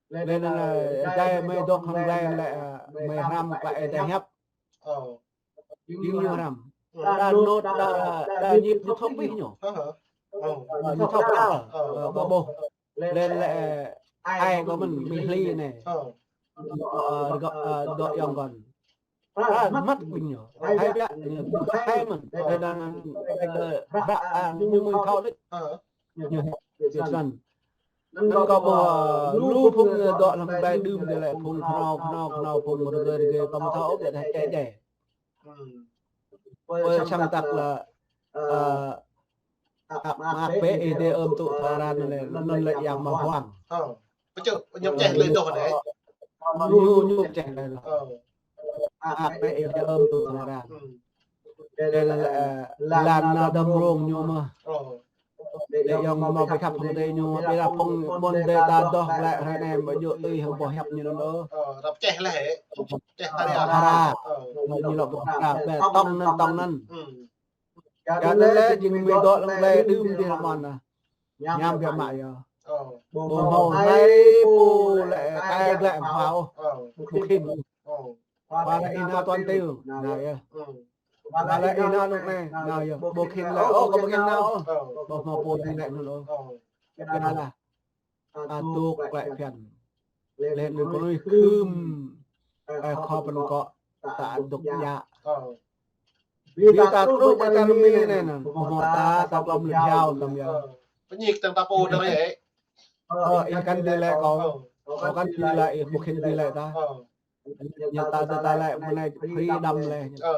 Lĕ, lĕ, lĕ, jai mơi dŏ hăng glai lĕ, ơ, mơi hrăm klei Ơi Adai hiăp. Ơ. Jing ñu hrăm. Đa nôt, đa, đa ñu thâo pih ñu. Ơ, ñu thâo pral. Ơ, ƀu ƀuh. Lĕ, lĕ, ơ, ai kơ mơ̆n, mĭ hli anai. Ơ, rơgŏ, ơ, dŏ ayŏng kơn. Pral, măt ƀing ñu. Hai biă, ñu, hai mơ̆n. Lĕ đang, ơ, hră, ơ, ñu mơ̆n thâo đôč. Ñu, ñu săn. Anŭn kơ ƀuh, ơ, lu phung, ơ, dŏ lăm glai đưm dih lĕ phung khnâo, khnâo, khnâo, phung rơgơi, rơgơi, kơ mơ̆ thâo ôh, biă dah čĕ čĕ. Ơ, săng tăk lĕ, ơ, ăp, ăp bĕ Ơi Adai ưm tŭ thâo ră anŭn lĕ, anŭn lĕ yang mơ̆ huang. Ơ, pơčŭ, ñu čeh lĕ dŏ anai. Ñu, ñu čeh lĕ dŏ. Ăp bĕ Ơi Adai ưm tŭ thâo ră. Lĕ, lĕ, lĕ, ơ, lăn anŭn đam rông ñu mơ̆. Lĕ yŏng mơ̆ ƀu khăp hăng dêh ñu, ƀu đa phung ƀôn dêh ta dŏ lĕ hrơi anai ƀu djơ̆ tui hăng boh hiăp ñu anŭn ôh. Ơ, ră čeh lĕ hĕ. Čeh ta ria. Phara. Ơ. Ñu lŏ phara, ƀĕ tŏng anŭn, tŏng anŭn. Hmm. Kơ anŭn lĕ jing mơi dŏ lăm glai đưm dih mơ̆n anai. Ñam biă mă yơh. Ơ. Ƀu hmâo hlơi pô lĕ kai glăi hmua ôh. Ơ. Ƀu khĭn. Ơ. Pha lĕ ih nao tuan têu, nao yơh. Ơ. Pha lĕ ih nao anŭn anai, nao yơh. Ƀu khĭn lĕ, ơ, kơ ƀu khĭn nao ôh. Ơ. Ƀu hmâo pô ding lĕ anŭn ôh. Ơ. Biă lah. Adôk klĕ phiăn. Lĕ anŭn kơ lui khưm, ơ, khŏ pơnŭ kơ ta adôk djă. Ơ. Ƀing ta truh pơ čar Mi anai anŭn, hmâo ta, ta glŏm lĕ hiao tơm yơh. Ơ. Pơñik tơng ta pô dơ̆ng yơh. Ơ, ih kăn dưi lĕ kâo. Ơ. Kâo kăn dưi lĕ, ih ƀu khĭn dưi lĕ ta. Ơ. Ñu ta, ta, ta lĕ mơ̆ng anai freedom lĕ. Ơ.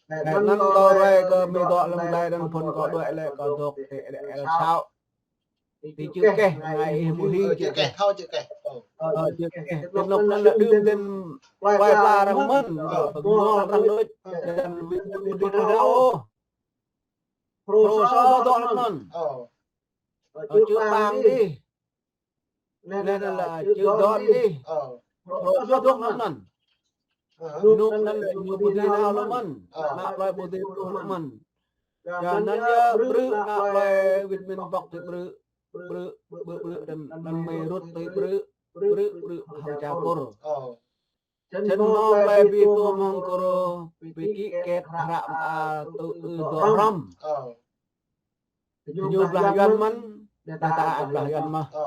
Lĕ anŭn kâo ruai kơ mơi dŏ lăm glai anŭn phŭn kâo đuaĭ lĕ kâo dŏ tĕ lĕ el sao. Tĕ čư̆ keh, anai ih ƀu hĭ čư̆ keh. Ơ, čư̆ keh. Ơ, čư̆ keh. Tơl anŭn lĕ đưm tơl plơi pla arăng mơ̆n. Ơ. Pơngol arăng đôč. Lĕ anŭn ƀu dưi rao. Phrâo sô dŏ lăm anŭn. Ơ. Ơ, čư̆ pang dih. Lĕ anŭn lĕ čư̆ dŏ dih. Ơ. Phrâo sô dŏ lăm anŭn. Ơ. Anŭn anŭn lĕ ñu ƀu dưi nao lăm anŭn. Ơ. Ană plơi ƀu dưi truh lăm anŭn. Yua anŭn yơh brư̆ ană plơi wĭt mĭn bŏk tui brư̆. Brư̆, brư̆, brư̆, anŭn, anŭn mơi rut tui brư̆. Brư̆, brư̆, hăng ča pur. Ơ. Čăn hmâo klei ƀu tuôm hăng kơ rô, ƀu kĭ kĕt hră mơta tŭ ư dŏ hrŏm. Ơ. Ñu blah Yuan mơ̆n, đa ta ăt blah Yuan mơ̆. Ơ.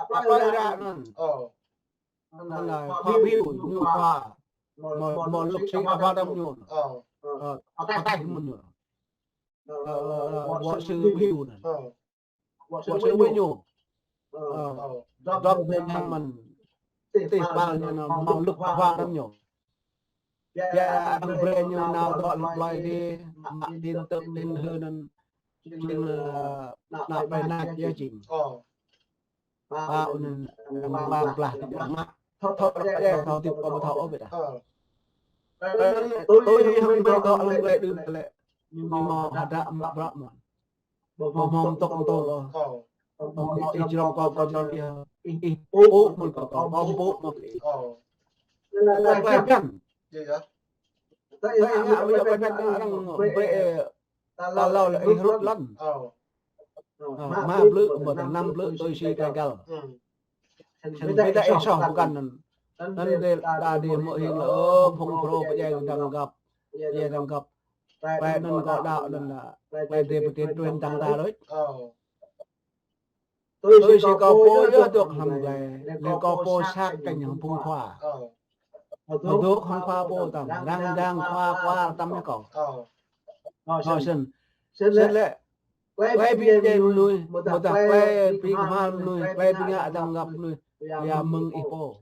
Apa ira anŭn? Anŭn khua ƀiu ñu khua. Mơ̆, mơ̆ lŭk si apa đam ñu. Ataih mơ̆n ñu. Wŏ sư ƀiu anŭn. Wŏ sư ƀiu ñu. Dŏp ƀing hăng mơ̆n. Tih pal ñu anŭn mơ̆ lŭk khua đam ñu. Yua anŭn brơi ñu nao dŏ lăm plơi dih, mă tin tức tin hơ anŭn. Jing, ơ, nao ƀơi anăp yơh jing. Ba anŭn, ba blah ti mă. Thâo, thâo, thâo, thâo, thâo, thâo, ƀiă dah. Tui hăng ƀing gơ̆ lăm plơi đưm lĕ. Ñu mơ̆ hơdră mă bruă mơ̆n. Ƀu hmâo tŏk tŏk ôh. Ƀu hmâo ih jrŏng kâo, kâo jrŏng ih. Ih pŭ mơ̆n kâo, kâo pŭ mơ̆n ih. Tơlơi pơhiăp. Tơlơi pơhiăp arăng brơi, ơ, tơlơi lĕ ih rŭt lăn. Ơ, mă blư̆, ƀu dah năm blư̆ tui si kơ găl. Sĭt ƀiă ih soh pơkŏn anŭn. Anŭn dêh, đa dêh mơ̆ hing lĕ, ơ, phung phrâo pơdjai dăng găp. Pơdjai dăng găp. Tơlơi anŭn kâo đaŏ anŭn lĕ, tơlơi dêh pơtĭt truh dăng ta đôč. Tui si kâo pô yơh dŏ hlăm tơlơi, lĕ kâo pô sat kơnh hăng phung khua. Hơdŏ hăng khua pô tăm, răng răng khua khua tăm yơh kâo. Hơ sĭt. Sĭt lĕ, tơlơi ƀing djai mơnuih, mơ̆ dah tơlơi ƀing hmar mơnuih, tơlơi ƀing ngă dăng găp mơnuih, yua mơ̆ng ih pô.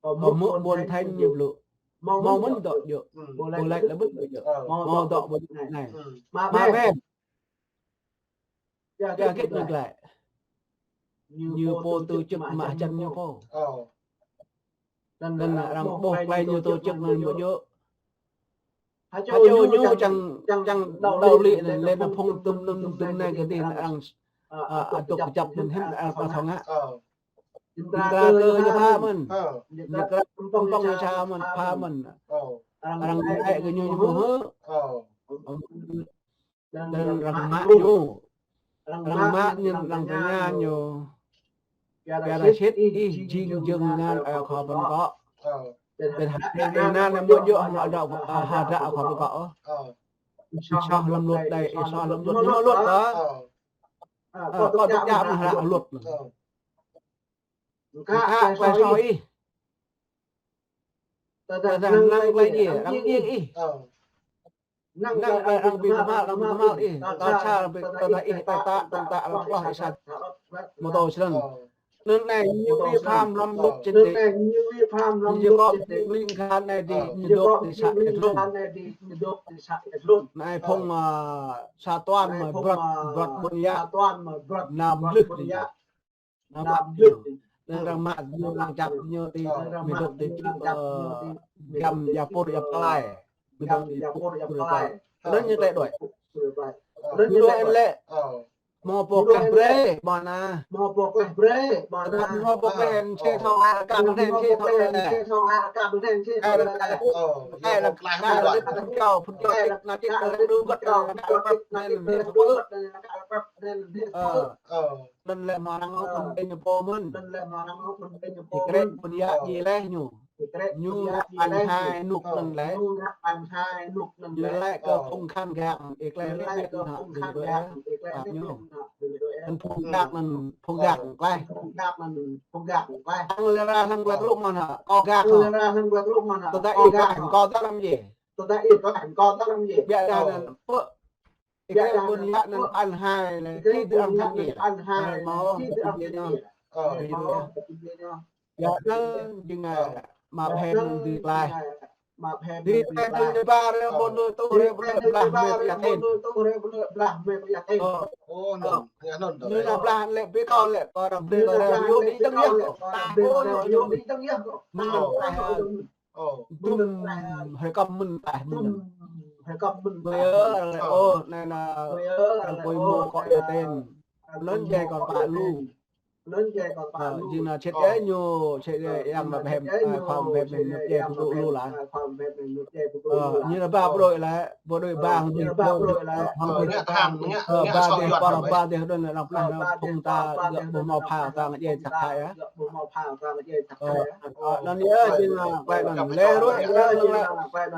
Kâo hmư̆ ƀôn thañ ñu blŭ. Hmâo mơ̆n dŏ djơ̆. Ƀu laĭ lĕ mơ̆n dŏ djơ̆. Hmâo dŏ ƀôn anai. Mă bĕ. Yua hơget ñu glaĭ. Ñu pô tŭ čư̆k mă hơjăn ñu pô. Anŭn arăng ƀuh tơlơi ñu tŭ čư̆k anŭn ƀu djơ̆. Hơčâo ñu čang, čang đaŏ lĕ anŭn, lĕ anŭn phung tŭm anŭn tŭm anai kơ dih anŭn arăng, ơ, adŭk kơjăp anŭn hiư̆m arăng pơthâo ngă. Ñu kra kơ ñu pha mơ̆n. Ñu kra kơmpong ñu sa mơ̆n, pha mơ̆n. Arăng ngă kơ ñu ñu mơ̆ hơ. Anŭn arăng mă ñu. Arăng mă ñu, arăng tơña ñu. Ƀiădah sĭt ih jing jơngan ơi khua pơkŏ. Ƀiădah hơnăl anai mơ̆ djơ̆ hơdră ơi khua pơkŏ. Ih soh lăm luật đơi, ih soh lăm luật, ñu luật ơ. Ơ, kâo dŏ djă mơ̆ hơdră luật. Mơkă klei soh ih. Tơdah năng klei djai, arăng djai ih. Năng klei arăng ƀu kơhma̱l, arăng ƀu kơhma̱l ih. Tal sa arăng ƀu, tơdah ih tơtă, tơtă arăng hloh ih sat. Mơ̆ tơl snăn. Anŭn anai ñu vi phạm lăm luật chính trị. Ñu kơ ñu ling khan anai dih, ñu dŏ ti să Êt Lŭm. Anai phung, ơ, sa tuan mă bruă, bruă ƀôn yă. Năm lih dih. Năm lih dih. Anŭn arăng mă ñu, arăng čăp ñu ti, mơ̆ dŏ ti, ơ, giăm Yapur, Yaplai. Mơ̆ dŏ ti Yapur, Yaplai. Anŭn ñu tĕ đuaĭ. Ñu đuaĭ lĕ. Hmâo pô klah brơi, ƀơi anai. Hmâo pô klah brơi, ƀơi anai. Hmâo pô klah hên čê thâo, kah hên čê thâo anai. Ai lăk, ai lăk, kah lăk phun čô, phun čô, kah lăk đu găt, kah lăk păp, anŭn lĕ mơ̆ arăng ôh pơmĭn ñu pô mơ̆n. Ih krĕ pơmĭn yă djai leh ñu. Ñu ăn hai nuk anŭn lĕ. Ñu lĕ kơ phung khăn gak, ih klei lĕ ƀiă anŭn hă, ih klei lĕ ƀiă anŭn hă, ih klei lĕ ƀiă anŭn hă, ih klei lĕ ƀiă anŭn hă. Anŭn phung gak anŭn, phung gak anŭn klei. Phung gak anŭn, phung gak anŭn klei. Hăng lĕ ra hăng glăk rŭ mơ̆n hă, kâo gak hă. Hăng lĕ ra hăng glăk rŭ mơ̆n hă, kâo gak hă. Tơdah ih gak hă, kâo gak lăm djai. Tơdah ih gak hă, kâo gak lăm djai. Ƀiă anŭn, pơ Ih krĕ pơmĭn yă anŭn ăn hai lĕ, či tơ ăn thăt ñu. Ăn hai lĕ, či tơ ăn thăt ñu. Ơ, či tơ ăn thăt ñu. Yă anŭn jing, ơ, mă phen anŭn dưi klaih. Dưi klaih anŭn ñu ba rê ƀôn đuaĭ tŭ rê ƀôn đuaĭ blah mĕt yă tĕn. Ơ. Ơ, anŭn, anŭn, anŭn. Ñu nao blah lĕ ƀiă kâo lĕ, kâo răm brơi kâo răm yua ƀing tơ̆ng yơh. Ơ. Mơ̆n. Ơ. Dŭm, hơi kăm mơ̆n tah mơ̆n. Hơi kăm mơ̆n tah. Ƀơi ơ, lĕ, ơ, ơ, anai anai, ƀơi ơ, arăng lĕ, pui ơ, mơ̆ kơ anai, yă tĕn. Anŭn djai kơ pă lu. Anŭn djai kơ pă lu. Ơ, jing anai sĭt yơh ñu, sĭt yơh, ơ, yang anai ƀu hmâo, ơ, khua ƀu hmâo, ñu djai pơdŭ lu lah. Ơ, ñu anai ba pơdui lĕ, pơdui ba, ñu anai ba pơdui lĕ. Ơ, ba dih, ba dih, anŭn lĕ, anŭn lĕ, phung ta, gơ̆ ƀu hmâo phao ta, djai tăk thai yơh. Ơ, anŭn yơh, jing, ơ, klei anŭn. Lĕ ruai, lĕ ruai, lĕ ruai.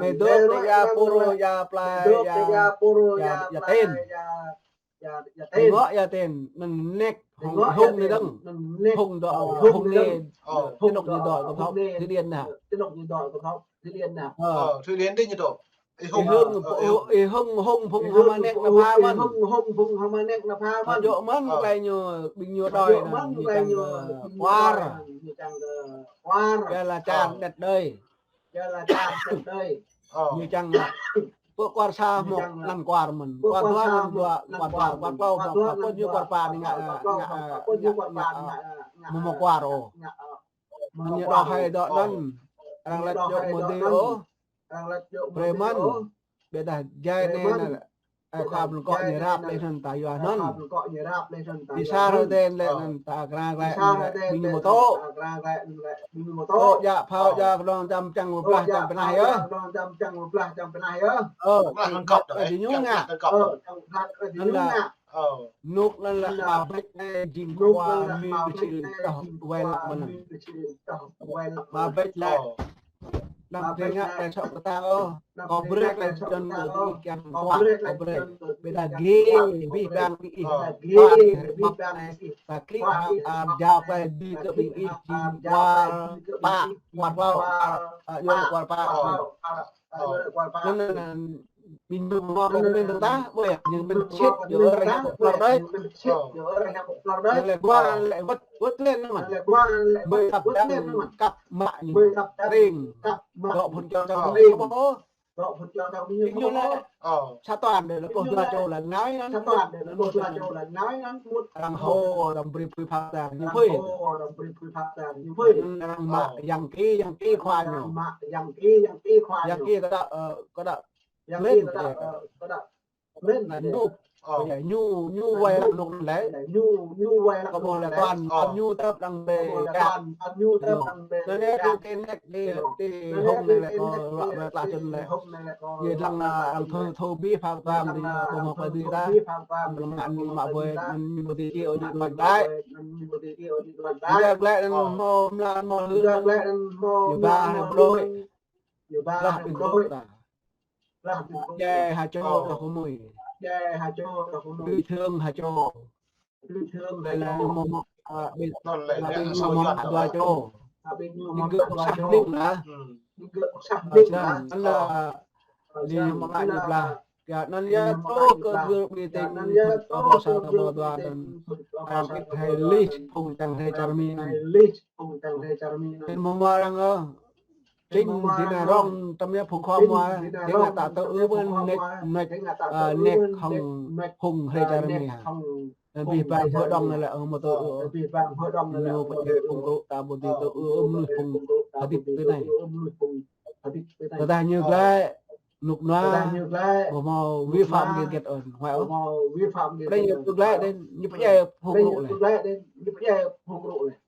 Mơ̆ dŏ ti Yapur, Yaplai, yă, yă, yă tĕn. Ngŏ yă tĕn, anŭn nĕk, hông, hông anai dơ̆ng. Hông dŏ, hông anai, ti anŏ ñu dŏ kơ thŏk, Thụy Điển anai. Ơ. Ơ, Thụy Điển dih ñu dŏ. Ih hông, ih hông, hông phung hơmă nĕk nao pha mơ̆n. Ih hông, hông phung hơmă nĕk nao pha mơ̆n. Ơ, djơ̆ mơ̆n klei ñu, ƀing ñu đuaĭ anŭn, ñu čang, ơ, kuar. Ñu čang, ơ, kuar. Yua lĕ čar đet đơi. Yua lĕ čar đet đơi. Ơ. Ñu čang, ơ, pơ kuar sa hmâo anăn kuar mơ̆n. Kuar dua hmâo dua, kuar dua, kuar klâo hmâo, kuar pă ñu kuar pă anai ngă, ngă, ngă, ngă, mơ̆ hmâo kuar ôh. Anŭn ñu dŏ hai dŏ anŭn. Arăng laĭ djơ̆ mơ̆ dih ôh. Brơi mơ̆n. Ƀiădah djai anai anŭn. Ơi khua pơkŏ ñu rap lĕ anŭn ta yua anŭn. Ti sa rơdêh lĕ anŭn ta krang lĕ anŭn lĕ ƀing ñu mơ̆ tŏ. Tŏ djă phao djă kơnong čăm čang pơblah čăm pơnah yơh. Ơ, ơ, ñu ngă. Anŭn lĕ. Ơ. Nuk anŭn lĕ mă bĕč anai jing khua mĭn či tŏh wai lăk mơ̆n. Mă bĕč lĕ. Đăm tơngan klei soh kơ ta ôh. Kâo brơi klei jăn kơ ih kiăng khua, kâo brơi. Ƀiădah gih, ƀing ih. Ơ. Ƀing ih. Ta kĭ, a, jao klei dih kơ ƀing ih jing kuar pă, kuar klâo, a, a, yua kuar pă. Ơ. Anŭn, anŭn, anŭn, ƀing ñu mơ̆ kơ mĭn tah, ƀơi, ñu mĭn sĭt, yua arăng hơpă plŏr đơi. Anŭn lĕ guar, lĕ wơ̆t, wơ̆t lĕ anŭn mơ̆n. Ƀơi kăp dăng, kăp mă ñu. Tring. Dŏ phun čô čô ñu mơ̆. Ƀing ñu lĕ, sa tuan đơi lĕ pô dua čô lĕ ngai anŭn. Arăng hô, arăng brơi pui phao ta, ñu pui. Arăng mă yang ki, yang ki khua ñu. Yang ki kơ đa, ơ, kơ đa Yang mĭn, kita, ơ, kita mĭn. Anŭn, Ơ. Ñu, ñu wai lăng anŭn lĕ. Ñu, ñu wai lăng anŭn lĕ. Kâo ƀuh lĕ tuan, tuan ñu tơp đang bê gak. Anŭn lĕ ñu tơp đang bê gak. Anŭn lĕ tơl nĕk ti, ti hông anai lĕ kâo ruă brơi tlah čun lĕ. Yê lăng, a, lăng thâo, thâo bĭ phao tam ti, a, ƀu hmâo pơ dih ta. Lăng mă ñu mă bơi, anŭn ñu ƀu ti kiơ ñu tuan tai. Ñu glĕ anŭn hmâo mlan hmâo hư anŭn. Ñu ba hơbrôi. Blah ƀing gơ̆ ta. Jai ha čô ta kơ mơi. Ƀu thơ̆ng ha čô. Ƀu thơ̆ng ha čô. Lĕ ñu mơ̆, a, ƀing, ƀing ñu mơ̆ dua čô. Ƀing gơ̆ pơsah nik lah. Pơsah nik lah. Anŭn lah, ñu mơ̆ ngă ñu blah. Kơ anŭn yơh tŏ kơ gơ̆ ƀing tơ̆ng, tŏ kơ sa tơlơi dua anŭn. Arăng ƀĭt hai lih phung čang hai čar Mi anŭn. Anŭn mơ̆ mơ̆ arăng ơ. Čing ding nao rŏng tơm yơh phung khua mua, ding nao ta tơ ư ƀơi nĕk, nĕk, a, nĕk hông, hông hrơi čar Mi ha. Anŭn bih bang hơđong anai lĕ, ơ, mơ̆ tơ ư, ơ. Ñu pơjeh phung krŭ ta ƀu ti tơ ư, ơ, mơnuih phung hơdip tơ anai. Tơdah ñu glĕ, nuk nua, ƀu hmâo vi phạm kơ gĕt ơn, huai ơ. Pơđĕ ñu glĕ đĕ, ñu pơjeh phung krŭ lĕ.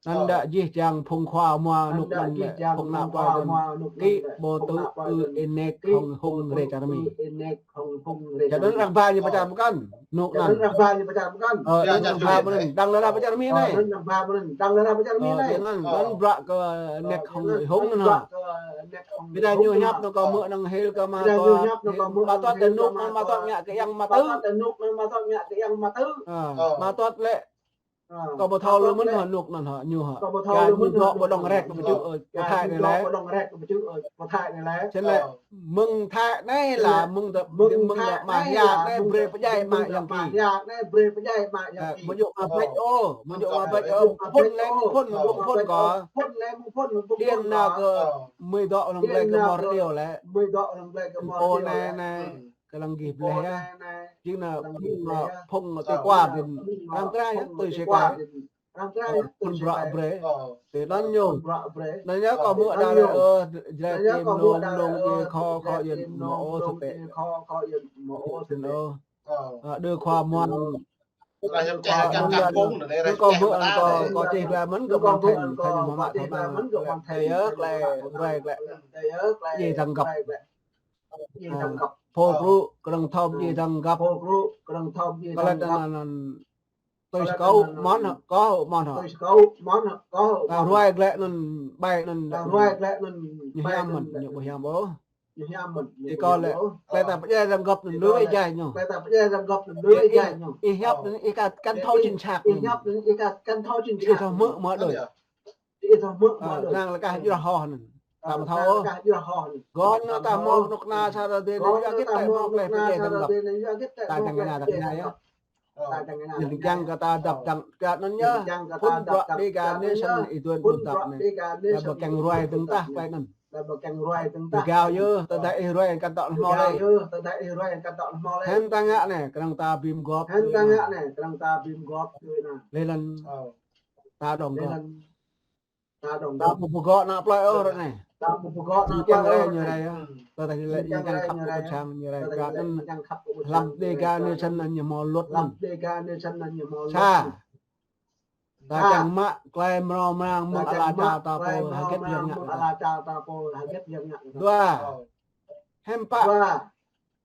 Anŭn đa jih jang phung khua mua nuk anŭn lĕ, phung ană plơi anŭn. Kĭ ƀu tŭ ư ê nĕk hông hông hrơi čar Mi. Čar anŭn arăng ba ñu pơčah mơkăn, nuk anŭn. Ơ, arăng ba mơ̆n, đang lĕ pơ čar Mi anai. Ơ, anŭn, anŭn bruă kơ nĕk hông hông anŭn hă. Ƀiădah ñu hiăp anŭn kâo mơ̆ năng hil kơ mă tuăt. Mă tuăt tơ nuk anŭn mă tuăt ngă kơ yang mă tŭ. Ơ, mă tuăt lĕ. Kâo ƀu thâo lu mơ̆n hă nuk anŭn hă, ñu hă. Kơ ñu dŏ ƀơi Đông Rek kơ pơčŭ, ơ, pơ Thái anai lĕ. Sĭt lĕ, mơ̆ng Thái anai lah, mơ̆ng tơ, mơ̆ng tơ mă hiăp anai, brơi pơdjai mă yang ki. Ơ, mơ̆ djơ̆ mă brơi ôh, mơ̆ djơ̆ mă brơi ôh, phŭn lĕ, phŭn, phŭn kơ. Điên nao kơ, mơi dŏ lăng glai kơ mor điêu lĕ. Ơ, anai, anai. Kơ lăng gih bleh yơh. Jing nao phung, phung tơ kua gih. Răng trai yơh, tui si kua. Phun bruă brơi. Tui anŭn ñu. Anŭn yơh kâo mơ̆ đa lĕ, ơ, Jrai Tim nông nông yê kho kho yơh mơ̆ ôh sơtê. Sơtê ôh. Ơ, đơ khua muan. Kâo mơ̆ kâo, kâo čih glai mơ̆n kơ ƀing thâo, thâo mơ̆ mă thâo mă. Tê yơh, glai, glai, glai. Yê dăng găp. Ơ, pô krŭ, kơnơ̆ng thâo yê dăng găp. Kơ lĕ anŭn, anŭn, tui si kâo mơ̆n hă, kâo mơ̆n hă. Ta ruai glĕ anŭn, ƀai anŭn, ñu hiam mơ̆n, ñu ƀu hiam ôh. Ih kâo lĕ, glĕ ta pơdjai dăng găp anŭn lui djai ñu. Ih, ih hiăp anŭn, ih kăn, kăn thâo chính xác anŭn. Ih thâo hmư̆ mơ̆ đơi. Ơ, năng lĕ kah jrah hŏ anŭn. Ta mă thâo. Gơ̆n anŭn ta hmâo nuk na sa rơdê anŭn yua hơget ta hmâo glĕ pơdjai dăng găp. Ta čang kơ na, ta kơ na yơh. Ñu čang kơ ta dăp dăng, kơ anŭn yơh. Phun bruă Dega Nation ih tuan ƀu dăp anai. Ta ƀu kiăng ruai dơ̆ng tah glĕ anŭn. Rơgao yơh, tơdah ih ruai kăn tŏ hmâo lĕ. Hăng ta ngă anai, kơnơ̆ng ta bim gŏp. Lĕ lăn ta dŏng gŏp. Ta ƀu pơgŏ ană plơi ôh ră anai. Ñu kiăng rai ñu rai yơh. Tơdah ñu lĕ ñu kiăng khăp kơ ƀuôn sang ñu rai. Kơ anŭn hlăm Dega Nation anŭn ñu hmâo luật anŭn. Sa. Ta kiăng mă glai mrâo mrang mơ̆ng ala čar ta pô hơget yơh ngă kơ ta. Dua. Hiư̆m pă.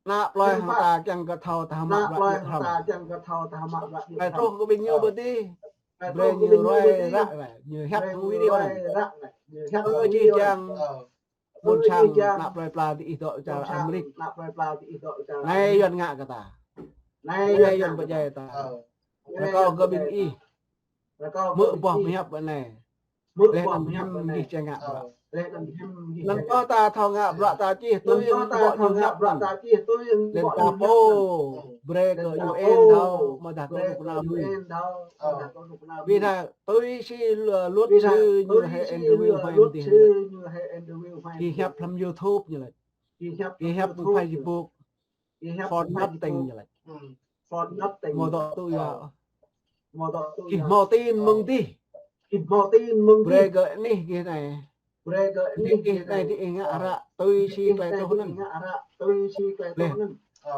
Ană plơi hăng ta kiăng kơ thâo ta mă bruă djơ̆ hrŏm. Ƀai truh kơ ƀing ñu ƀu dih. Brơi ñu ruai ră, ñu hiăp hăng video anai. Ơ, jih jang ƀôn sang ană plơi pla ti ih dŏ čar Amêrik. Anai Yuan ngă kơ ta. Anai Yuan pơdjai ta. Rơkâo kơ ƀing ih. Hmư̆ boh pơhiăp anai. Leh anŭn hiư̆m gih či ngă bruă. Leh anŭn kâo ta thâo ngă bruă ta čih tui ƀô̆ ñu hiăp anŭn. Leh ta pô brơi kơ U N thâo, mơ̆ dah kơ ruk na mui. Ƀiădah tui si luật sư ñu hĕ interview huai mơ̆ dih. Gih hiăp hlăm YouTube ñu laĭ. Gih hiăp ƀơi Facebook. For nothing ñu laĭ. Hmâo dŏ tui yơh. Gih hmâo tin mơ̆ng dih. Brơi kơ anih gih anai. Gih anai gih ngă ră tui si klei truh anŭn. Leh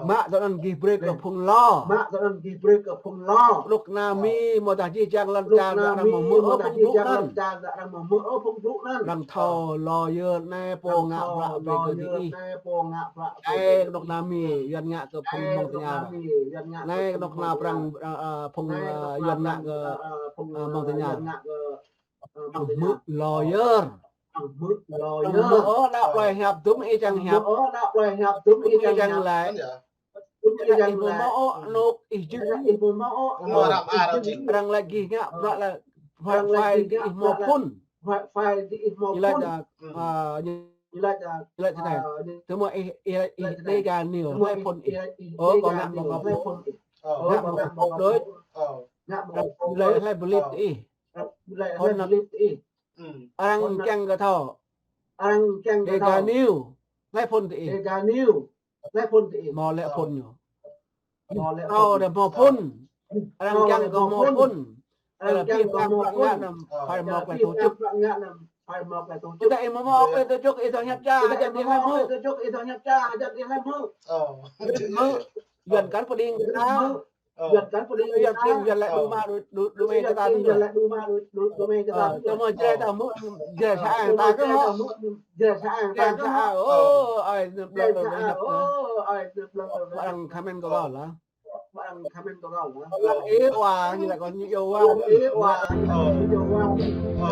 Mă tơ anŭn gih brơi kơ phung lo. Mă tơ anŭn gih brơi kơ phung lo. Kơnuk kơna Mi mơ̆ dah jih jang lŏn čar arăng mơmư̆ ôh phung blŭ anŭn. Arăng thâo lawyer anai pô ngă bruă brơi kơ diih. Anai kơnuk kơna Mi Yuan ngă kơ phung mơ̆ng tơña. Anai kơnuk kơna prăng, ơ, ơ, phung, ơ, Yuan ngă kơ, ơ, mơ̆ng tơña. Arăng hmư̆ lawyer. Arăng hmư̆ ôh, đaŏ plơi hiăp dŭm ih čang hiăp. Dŭm ih čang laĭ. Ih ƀu hmâo ôh, anŭn ih jing. Arăng laĭ gih ngă bruă laĭ, huăi fai diih hmâo phŭn. Ih laĭ, ơ, ih laĭ tui anai. Tơma ih, ih, ih Dega News, hlơi phŭn ih. Ơ, kâo ngă mơ̆ng kâo pô. Ngă mơ̆ng kâo pô đôč. Ih laĭ hlơi bơlip tơ ih. Phŭn anŭn. Arăng kiăng kơ thâo. Arăng kiăng kơ thâo. Dega News, hlơi phŭn tơ ih. Dega News, hlơi phŭn tơ ih. Hmâo lĕ phŭn ñu. Hmâo lĕ phŭn. Thâo đah hmâo phŭn. Arăng kiăng kơ hmâo phŭn. Arăng kiăng kơ hmâo phŭn. Phải hmâo klei tổ chức. Ih ta ih hmâo klei tổ chức, ih thâo hiăp ča, ih thâo hiăp ča, ih thâo hiăp ča. Hmâo. Yuan kăn pơđing ta. Ơ. Yuan kăn pơđing, Yuan pơđing, Yuan laĭ đu mă, đu, đu, đu mă kơ ta đu. Ơ, tơma Jrai ta hmư̆, Jrai sa ang ta kơ hmư̆. Jrai sa ang ta kơ hmư̆. Ơ, ơi, nơ̆ blơ̆ng, nơ̆ blơ̆ng, nơ̆ blơ̆ng. Arăng comment kơ kâo lah. Arăng comment kơ kâo lah. Arăng ih wa, ñu laĭ kâo ñu iâu wa. Arăng ih wa, ñu iâu wa.